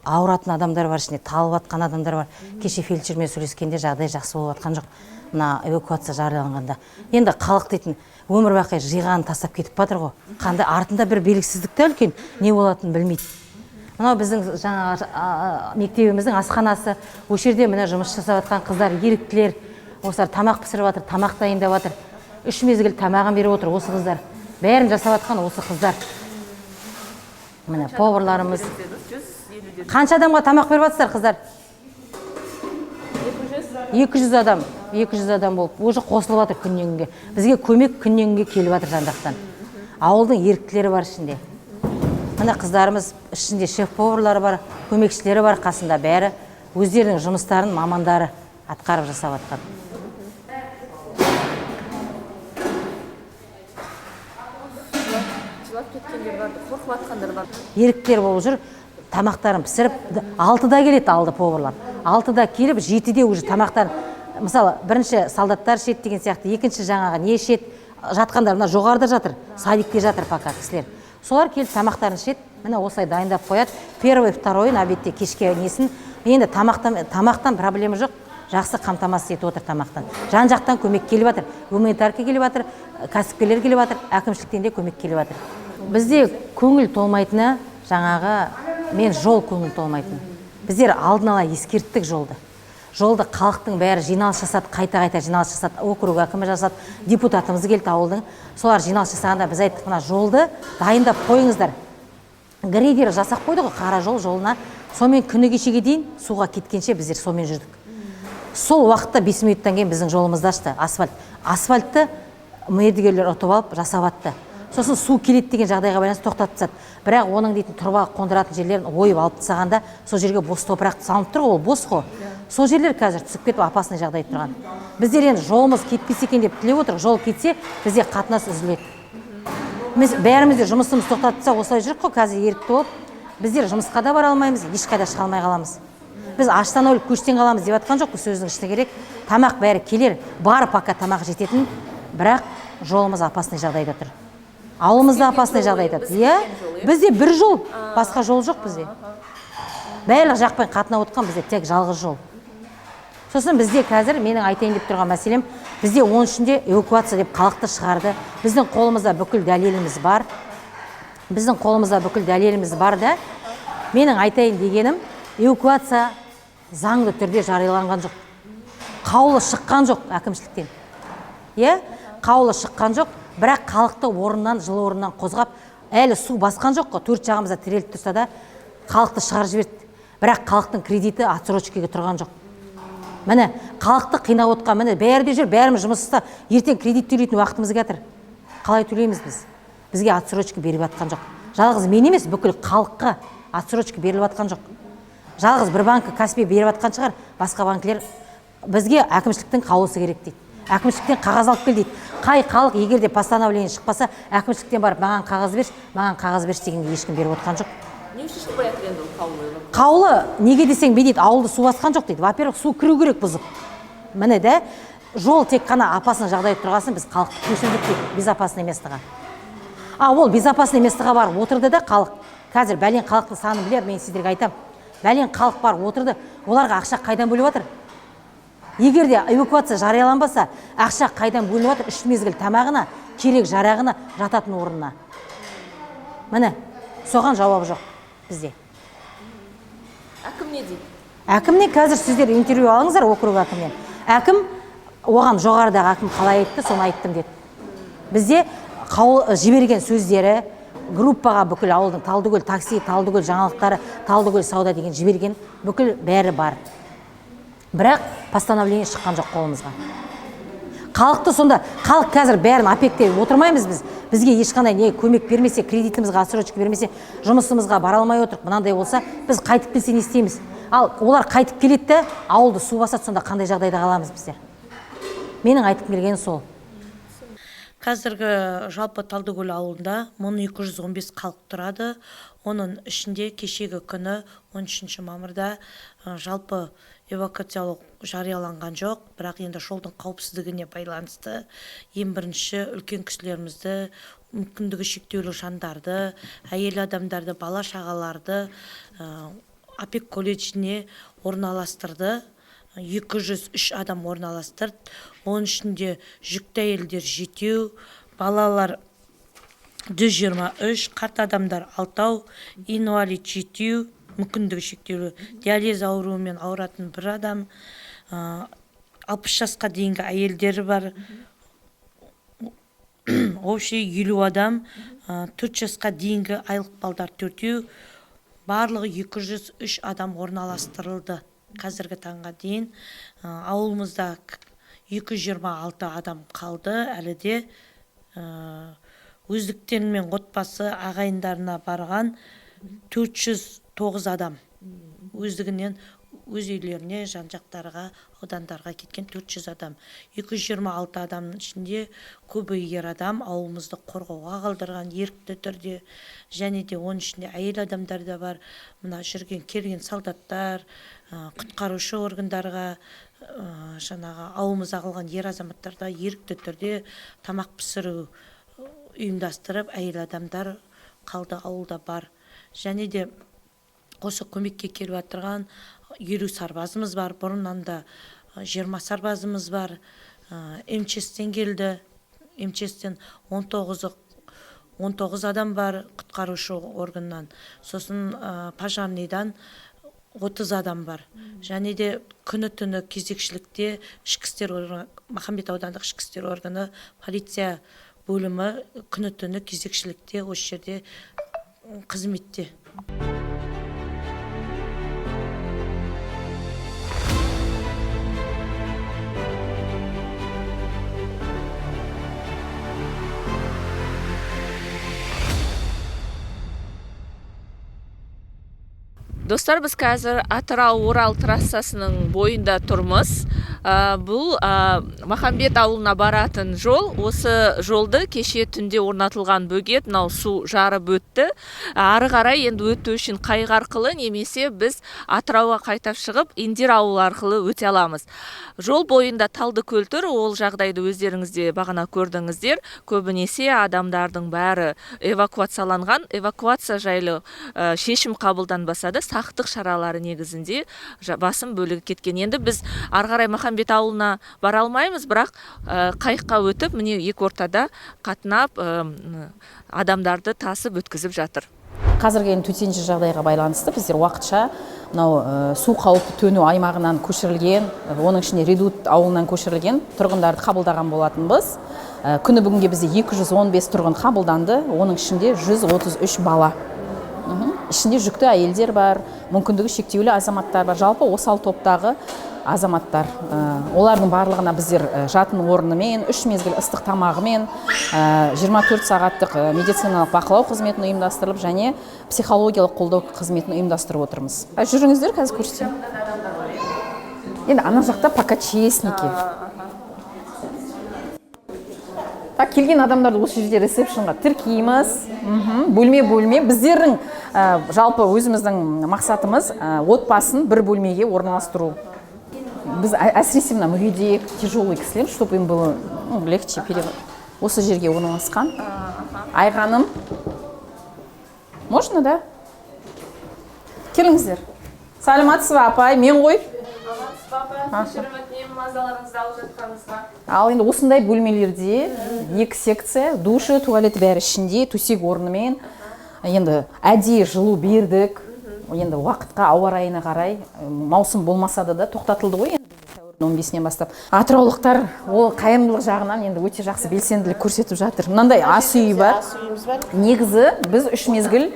ауыратын адамдар бар, ішінде талып атқан адамдар бар. Кеше фельдшермен сөйлескенде жағдай жақсы болып атқан жоқ, мына эвакуация жарияланғанда. Енді халық дейтін өмір бақи жиғанын тастап кетіп батыр ғой. Қандай артында бір белгісіздік те үлкен, не болатынын білмейді. Мынау біздің жаңағы мектебіміздің асханасы. Осы жерде міне жұмыс жасап жатқан қыздар, еріктілер, осылар тамақ пісіріп жатыр, тамақ дайындап жатыр. 3 мезгіл тамағын беріп отыр осы қыздар. Бәрін жасап жатқан осы қыздар. Міне поварларымыз. Қанша адамға тамақ беріп жатсыздар, қыздар? 200 адам, 200 адам болып, уже қосылып жатыр күннен күнге. Бізге көмек күннен күнге келіп жатыр жан-жақтан. Ауылдың еріктілері бар ішінде. Міне қыздарымыз ішінде шеф-поварлары бар, көмекшілері бар қасында, бәрі өздерінің жұмыстарын мамандары атқарып жасап жатқан. Жылап кеткендер бар, қорқып жатқандар бар. Еріктілер болып жүр, тамақтарын пісіріп, 6-да келеді алды поварлар. 6-да келіп, 7-де уже тамақтарын, мысалы, бірінші солдаттар ішеді деген сияқты, екінші жаңағы не ішеді, жатқандар мына жоғарыда жатыр, садикте жатыр пока кісілер. Солар келіп тамақтарын ішеді, міне осылай дайындап қояды. Первый, второй, обедте кешке несін. Енді тамақтан проблема жоқ, жақсы қамтамасыз етіп отыр тамақтан. Жан-жақтан көмек келіп жатыр, гуманитарка келіп жатыр, кәсіпкерлер келіп жатыр, әкімшіліктен де көмек келіп жатыр. Бізде көңіл толмайтыны жаңағы мен жол көңіл толмайтыны. Біздер алдын ала ескерттік жолды. Жолды халықтың бәрі жиналыс жасады, қайта-қайта жиналыс жасады, округ әкімі жасады, депутатымыз келді ауылдың. Солар жиналыс жасағанда біз айттық, мына жолды дайындап қойыңыздар. Грейдер жасап қойды ғой, қара жол жолына. Сонымен күні кешеге дейін суға кеткенше біздер сонымен жүрдік. Сол уақытта 5 минуттан кейін біздің жолымызды ашты, асфальт. Асфальтты мердігерлер ұтып алып жасап атты. Сосын су келеді деген жағдайға байланысты тоқтатып тастады. Бірақ оның дейтін тұрба қондыратын жерлерін ойып алып тастағанда, сол жерге бос топырақ салынып тұр ғой, ол бос қой. Сол жерлер қазір түсіп кетіп, опасный жағдай тұрған. Біздер енді жолымыз кетпесе екен деп тілеп отырмыз. Жол кетсе, бізде қатынас үзіледі. Біз бәріміз де жұмысымыз тоқтатып тастап осылай жүрік қой, қазір ерікті болып. Біздер жұмысқа да бара алмаймыз, ешқайда шыға алмай қаламыз. Біз аштан өліп көштен қаламыз деп жатқан жоқпыз, сөздің шыны керек. Тамақ бәрі келер, бар пока тамақ жететін, бірақ жолымыз опасный жағдайда тұр. Ауылымызда опасный жағдайда тұр. Иә, бізде бір жол, басқа жол жоқ бізде. Барлық жақпен қатынап отқан бізде тек жалғыз жол. Сосын бізде қазір менің айтайын деп тұрған мәселем, бізде 13-інде эвакуация деп халықты шығарды. Біздің қолымызда бүкіл дәлеліміз бар. Біздің қолымызда бүкіл дәлеліміз бар да. Менің айтайын дегенім, эвакуация заңды түрде жарияланған жоқ. Қаулы шыққан жоқ әкімшіліктен. Иә, қаулы шыққан жоқ, бірақ халықты орнынан, жылы орнынан қозғап, әлі су басқан жоқ қой, төрт жағымызда тіреліп тұрса да халықты шығарып жіберді. Бірақ халықтың кредиті отсрочкаға тұрған жоқ. Міне, халықты қинап отқан, міне, бәрі де жүр, бәріміз жұмыс істеп, ертең кредит төлейтін уақытымыз келіп жатыр. Қалай төлейміз біз? Бізге отсрочка беріп жатқан жоқ. Жалғыз мен емес, бүкіл халыққа отсрочка беріліп жатқан жоқ. Жалғыз бір банкі Каспий беріп жатқан шығар, басқа банкілер бізге әкімшіліктің қаулысы керек дейді. Әкімшіліктен қағаз алып кел дейді. Қай халық егер де постановление шықпаса, әкімшіліктен барып маған қағаз берші, маған қағаз берші дегенге ешкім беріп отқан жоқ. Не үшін шықпай жатыр енді ол қаулы? Қаулы неге десең бей дейді, ауылды су басқан жоқ дейді. Во-первых, су кіру керек бұзып. Міне де, жол тек қана опасный жағдай тұрғасын біз халықты көшірдік дейді, безопасный местоға. А ол безопасный местоға барып отырды да халық. Қазір бәлен халықтың санын білер, мен сіздерге айтам. Бәлен халық барып отырды, оларға ақша қайдан бөліп жатыр? Егер де эвакуация жарияланбаса, ақша қайдан бөлініп жатыр? 3 мезгіл тамағына, керек жарағына, жататын орнына. Міне, соған жауап жоқ бізде. Әкім не дейді? Әкімнен қазір сіздер интервью алыңыздар округ әкімінен. Әкім оған жоғарыдағы әкім қалай айтты, соны айттым деді. Бізде қаулы жіберген сөздері группаға бүкіл ауылдың Талдыкөл такси, Талдыкөл жаңалықтары, Талдыкөл сауда деген жіберген бүкіл бәрі бар. Бірақ постановление шыққан жоқ қолымызға. Халықты сонда, халық қазір бәрін опекте отырмаймыз біз. Бізге ешқандай не көмек бермесе, кредитімізге отсрочка бермесе, жұмысымызға бара алмай отырып, мынандай болса, біз қайтып келсе не істейміз? Ал олар қайтып келеді де, ауылды су басады, сонда қандай жағдайда қаламыз біздер? Менің айтқым келгені сол. Қазіргі жалпы Талдыкөл ауылында 1215 халық тұрады. Оның ішінде кешегі күні 13 мамырда жалпы эвакуациялық жарияланған жоқ, бірақ енді жолдың қауіпсіздігіне байланысты ең бірінші үлкен кісілерімізді, мүмкіндігі шектеулі жандарды, әйел адамдарды, бала шағаларды опек колледжіне орналастырды. 203 адам орналастырды. Оның ішінде жүкті әйелдер 7, балалар 123, қарт адамдар 6, инвалид 7, мүмкіндігі шектеулі диализ ауруымен ауыратын бір адам, 60 жасқа дейінгі әйелдер бар, общий 50 адам, 4 жасқа дейінгі айлық балдар 4, барлығы 203 адам орналастырылды. Қазіргі таңға дейін ауылымызда 226 адам қалды, әлі де өздіктерімен отбасы ағайындарына барған 409 адам өздігінен өз үйлеріне, жан-жақтарға, аудандарға кеткен 400 адам. 226 адамның ішінде көбі ер адам, ауылымызды қорғауға қалдырған ерікті түрде, және де оның ішінде әйел адамдар да бар. Мына жүрген келген солдаттар, құтқарушы органдарға, жаңағы ауылымызда қалған ер азаматтар да ерікті түрде тамақ пісіру ұйымдастырып, әйел адамдар қалды ауылда бар. Және де осы көмекке келіп отырған 50 сарбазымыз бар, бұрыннан да 20 сарбазымыз бар. МЧС-тен келді, МЧС-тен 19 адам бар құтқарушы органнан, сосын пожарныйдан 30 адам бар. Және де күні-түні кезекшілікте ішкі істер органы, Махамбет аудандық ішкі істер органы, полиция бөлімі күні-түні кезекшілікте осы жерде қызметте. Достар, біз қазір Атырау-Орал трассасының бойында тұрмыз. Бұл Махамбет ауылына баратын жол. Осы жолды кеше түнде орнатылған бөгет, мынау су жарып өтті. Ары қарай енді өту үшін қайық арқылы немесе біз Атырауға қайта шығып, Индер ауылы арқылы өте аламыз. Жол бойында Талдыкөл тұр. Ол жағдайды өздеріңіз де бағана көрдіңіздер. Көбінесе адамдардың бәрі эвакуацияланған. Эвакуация жайлы шешім қабылданбаса да, сақтық шаралары негізінде басым бөлігі кеткен. Енді біз ары қарай Махамбет ауылына бара алмаймыз, бірақ қайыққа өтіп, міне екі ортада қатынап, адамдарды тасып өткізіп жатыр. Қазіргі енді төтенше жағдайға байланысты біздер уақытша мынау су қаупі төну аймағынан көшірілген, оның ішінде Редут ауылынан көшірілген тұрғындарды қабылдаған болатынбыз. Күні бүгінге бізде 215 тұрғын қабылданды, оның ішінде 133 бала. Ішінде жүкті әйелдер бар, мүмкіндігі шектеулі азаматтар бар, жалпы осал топтағы азаматтар. Олардың барлығына біздер жатын орнымен, 3 мезгіл ыстық тамағымен, 24 сағаттық медициналық бақылау қызметін ұйымдастырылып және психологиялық қолдау қызметін ұйымдастырып отырмыз. Жүріңіздер, қазір көрсетемін. Енді ана жақта пока честники. Так, келген адамдарды осы жерде ресепшнға тіркейміз. Бөлме-бөлме. Біздердің жалпы өзіміздің мақсатымыз отбасын бір бөлмеге орналастыру. Біз әсіресе мына мүгедек, тяжелый кісілер, чтобы им было легче перевод. Осы жерге орналасқан. Айғаным. Можно, да? Келіңіздер. Саламатсыз ба, апай? Мен ғой. Ал енді осындай бөлмелерде 2 секция, душы, туалеті бәрі ішінде, төсек орнымен. Енді әдейі жылу бердік. Енді уақытқа, ауа райына қарай, маусым болмаса да тоқтатылды ғой енді сәуірдің 15-інен бастап. Атыраулықтар ол қайырымдылық жағынан енді өте жақсы белсенділік көрсетіп жатыр. Мынандай ас үйі бар. Негізі біз 3 мезгіл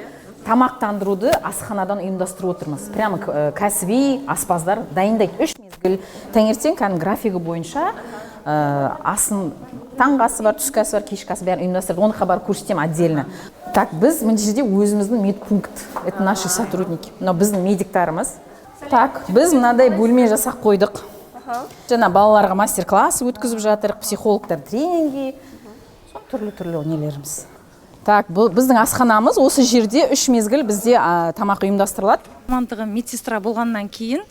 тамақтандыруды асханадан ұйымдастырып отырмыз. Прямо кәсіби аспаздар дайындайды. 3 мезгіл таңертең кәдімгі графигі бойынша асын, таңғы асы бар, түскі асы бар, кешкі асы бәрін ұйымдастырды. Оны хабар көрсетемін отдельно. Так, біз мына жерде өзіміздің медпункт, это наши сотрудники, мынау біздің медиктарымыз. Так, біз мынадай бөлме жасап қойдық. Жаңа балаларға мастер-класс өткізіп жатыр, психологтар тренинги, түрлі-түрлі нелеріміз. Так, бұл біздің асханамыз, осы жерде 3 мезгіл бізде тамақ ұйымдастырылады. Мамандығы медсестра болғаннан кейін,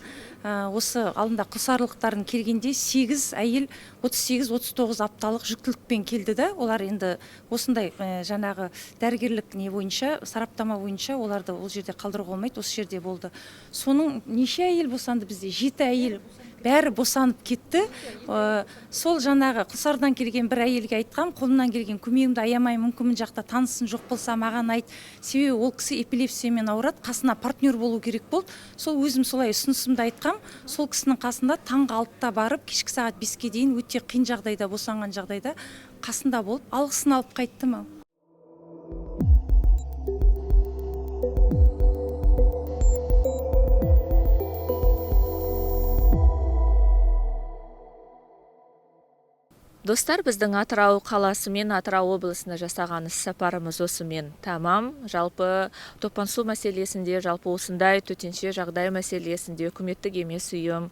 осы алдында құлсарлықтарын келгенде 8 әйел 38-39 апталық жүктілікпен келді да, олар енді осындай жаңағы дәрігерлік не бойынша, сараптама бойынша оларды ол жерде қалдыруға болмайды, осы жерде болды. Соның неше әйел босанды бізде? 7 әйел бәрі босанып кетті. Сол жаңағы Құлсардан келген бір әйелге айтқам, қолымнан келген көмегімді аямай, мүмкін мына жақта танысың жоқ болса маған айт. Себебі ол кісі эпилепсиямен ауырады, қасына партнер болу керек болды. Сол өзім солай ұсынысымды айтқам, сол кісінің қасында таңғы 6-та барып, кешкі сағат 5-ке дейін өте қиын жағдайда, босанған жағдайда қасында болып, алғысын алып қайттым. Достар, біздің Атырау қаласы мен Атырау облысына жасаған іс-сапарымыз осымен тамам. Жалпы топан су мәселесінде, жалпы осындай төтенше жағдай мәселесінде үкіметтік емес ұйым,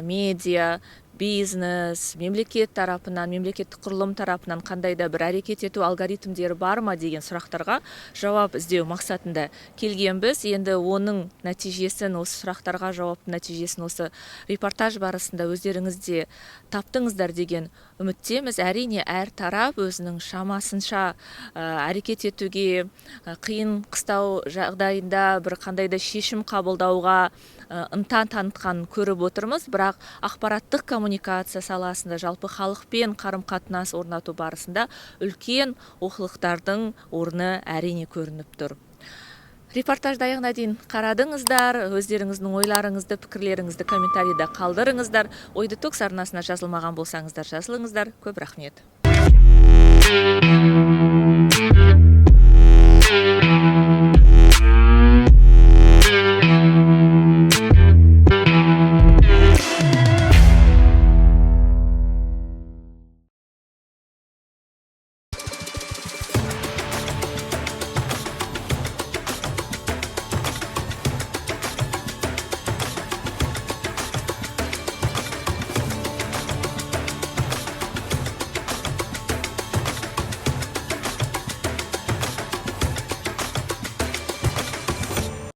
медиа, бизнес, мемлекет тарапынан, мемлекеттік құрылым тарапынан қандай да бір әрекет ету алгоритмдері бар ма деген сұрақтарға жауап іздеу мақсатында келгенбіз. Енді оның нәтижесін, осы сұрақтарға жауаптың нәтижесін осы репортаж барысында өздеріңіз де таптыңыздар деген үміттеміз. Әрине, әр тарап өзінің шамасынша әрекет етуге, қиын қыстау жағдайында бір қандай да шешім қабылдауға ынта танытқанын көріп отырмыз. Бірақ ақпараттық коммуникация саласында, жалпы халықпен қарым-қатынас орнату барысында үлкен олқылықтардың орны әрине көрініп тұр. Репортажды аяғына дейін қарадыңыздар, өздеріңіздің ойларыңызды, пікірлеріңізді комментарийда қалдырыңыздар. Ой Детокс арнасына жазылмаған болсаңыздар, жазылыңыздар. Көп рахмет.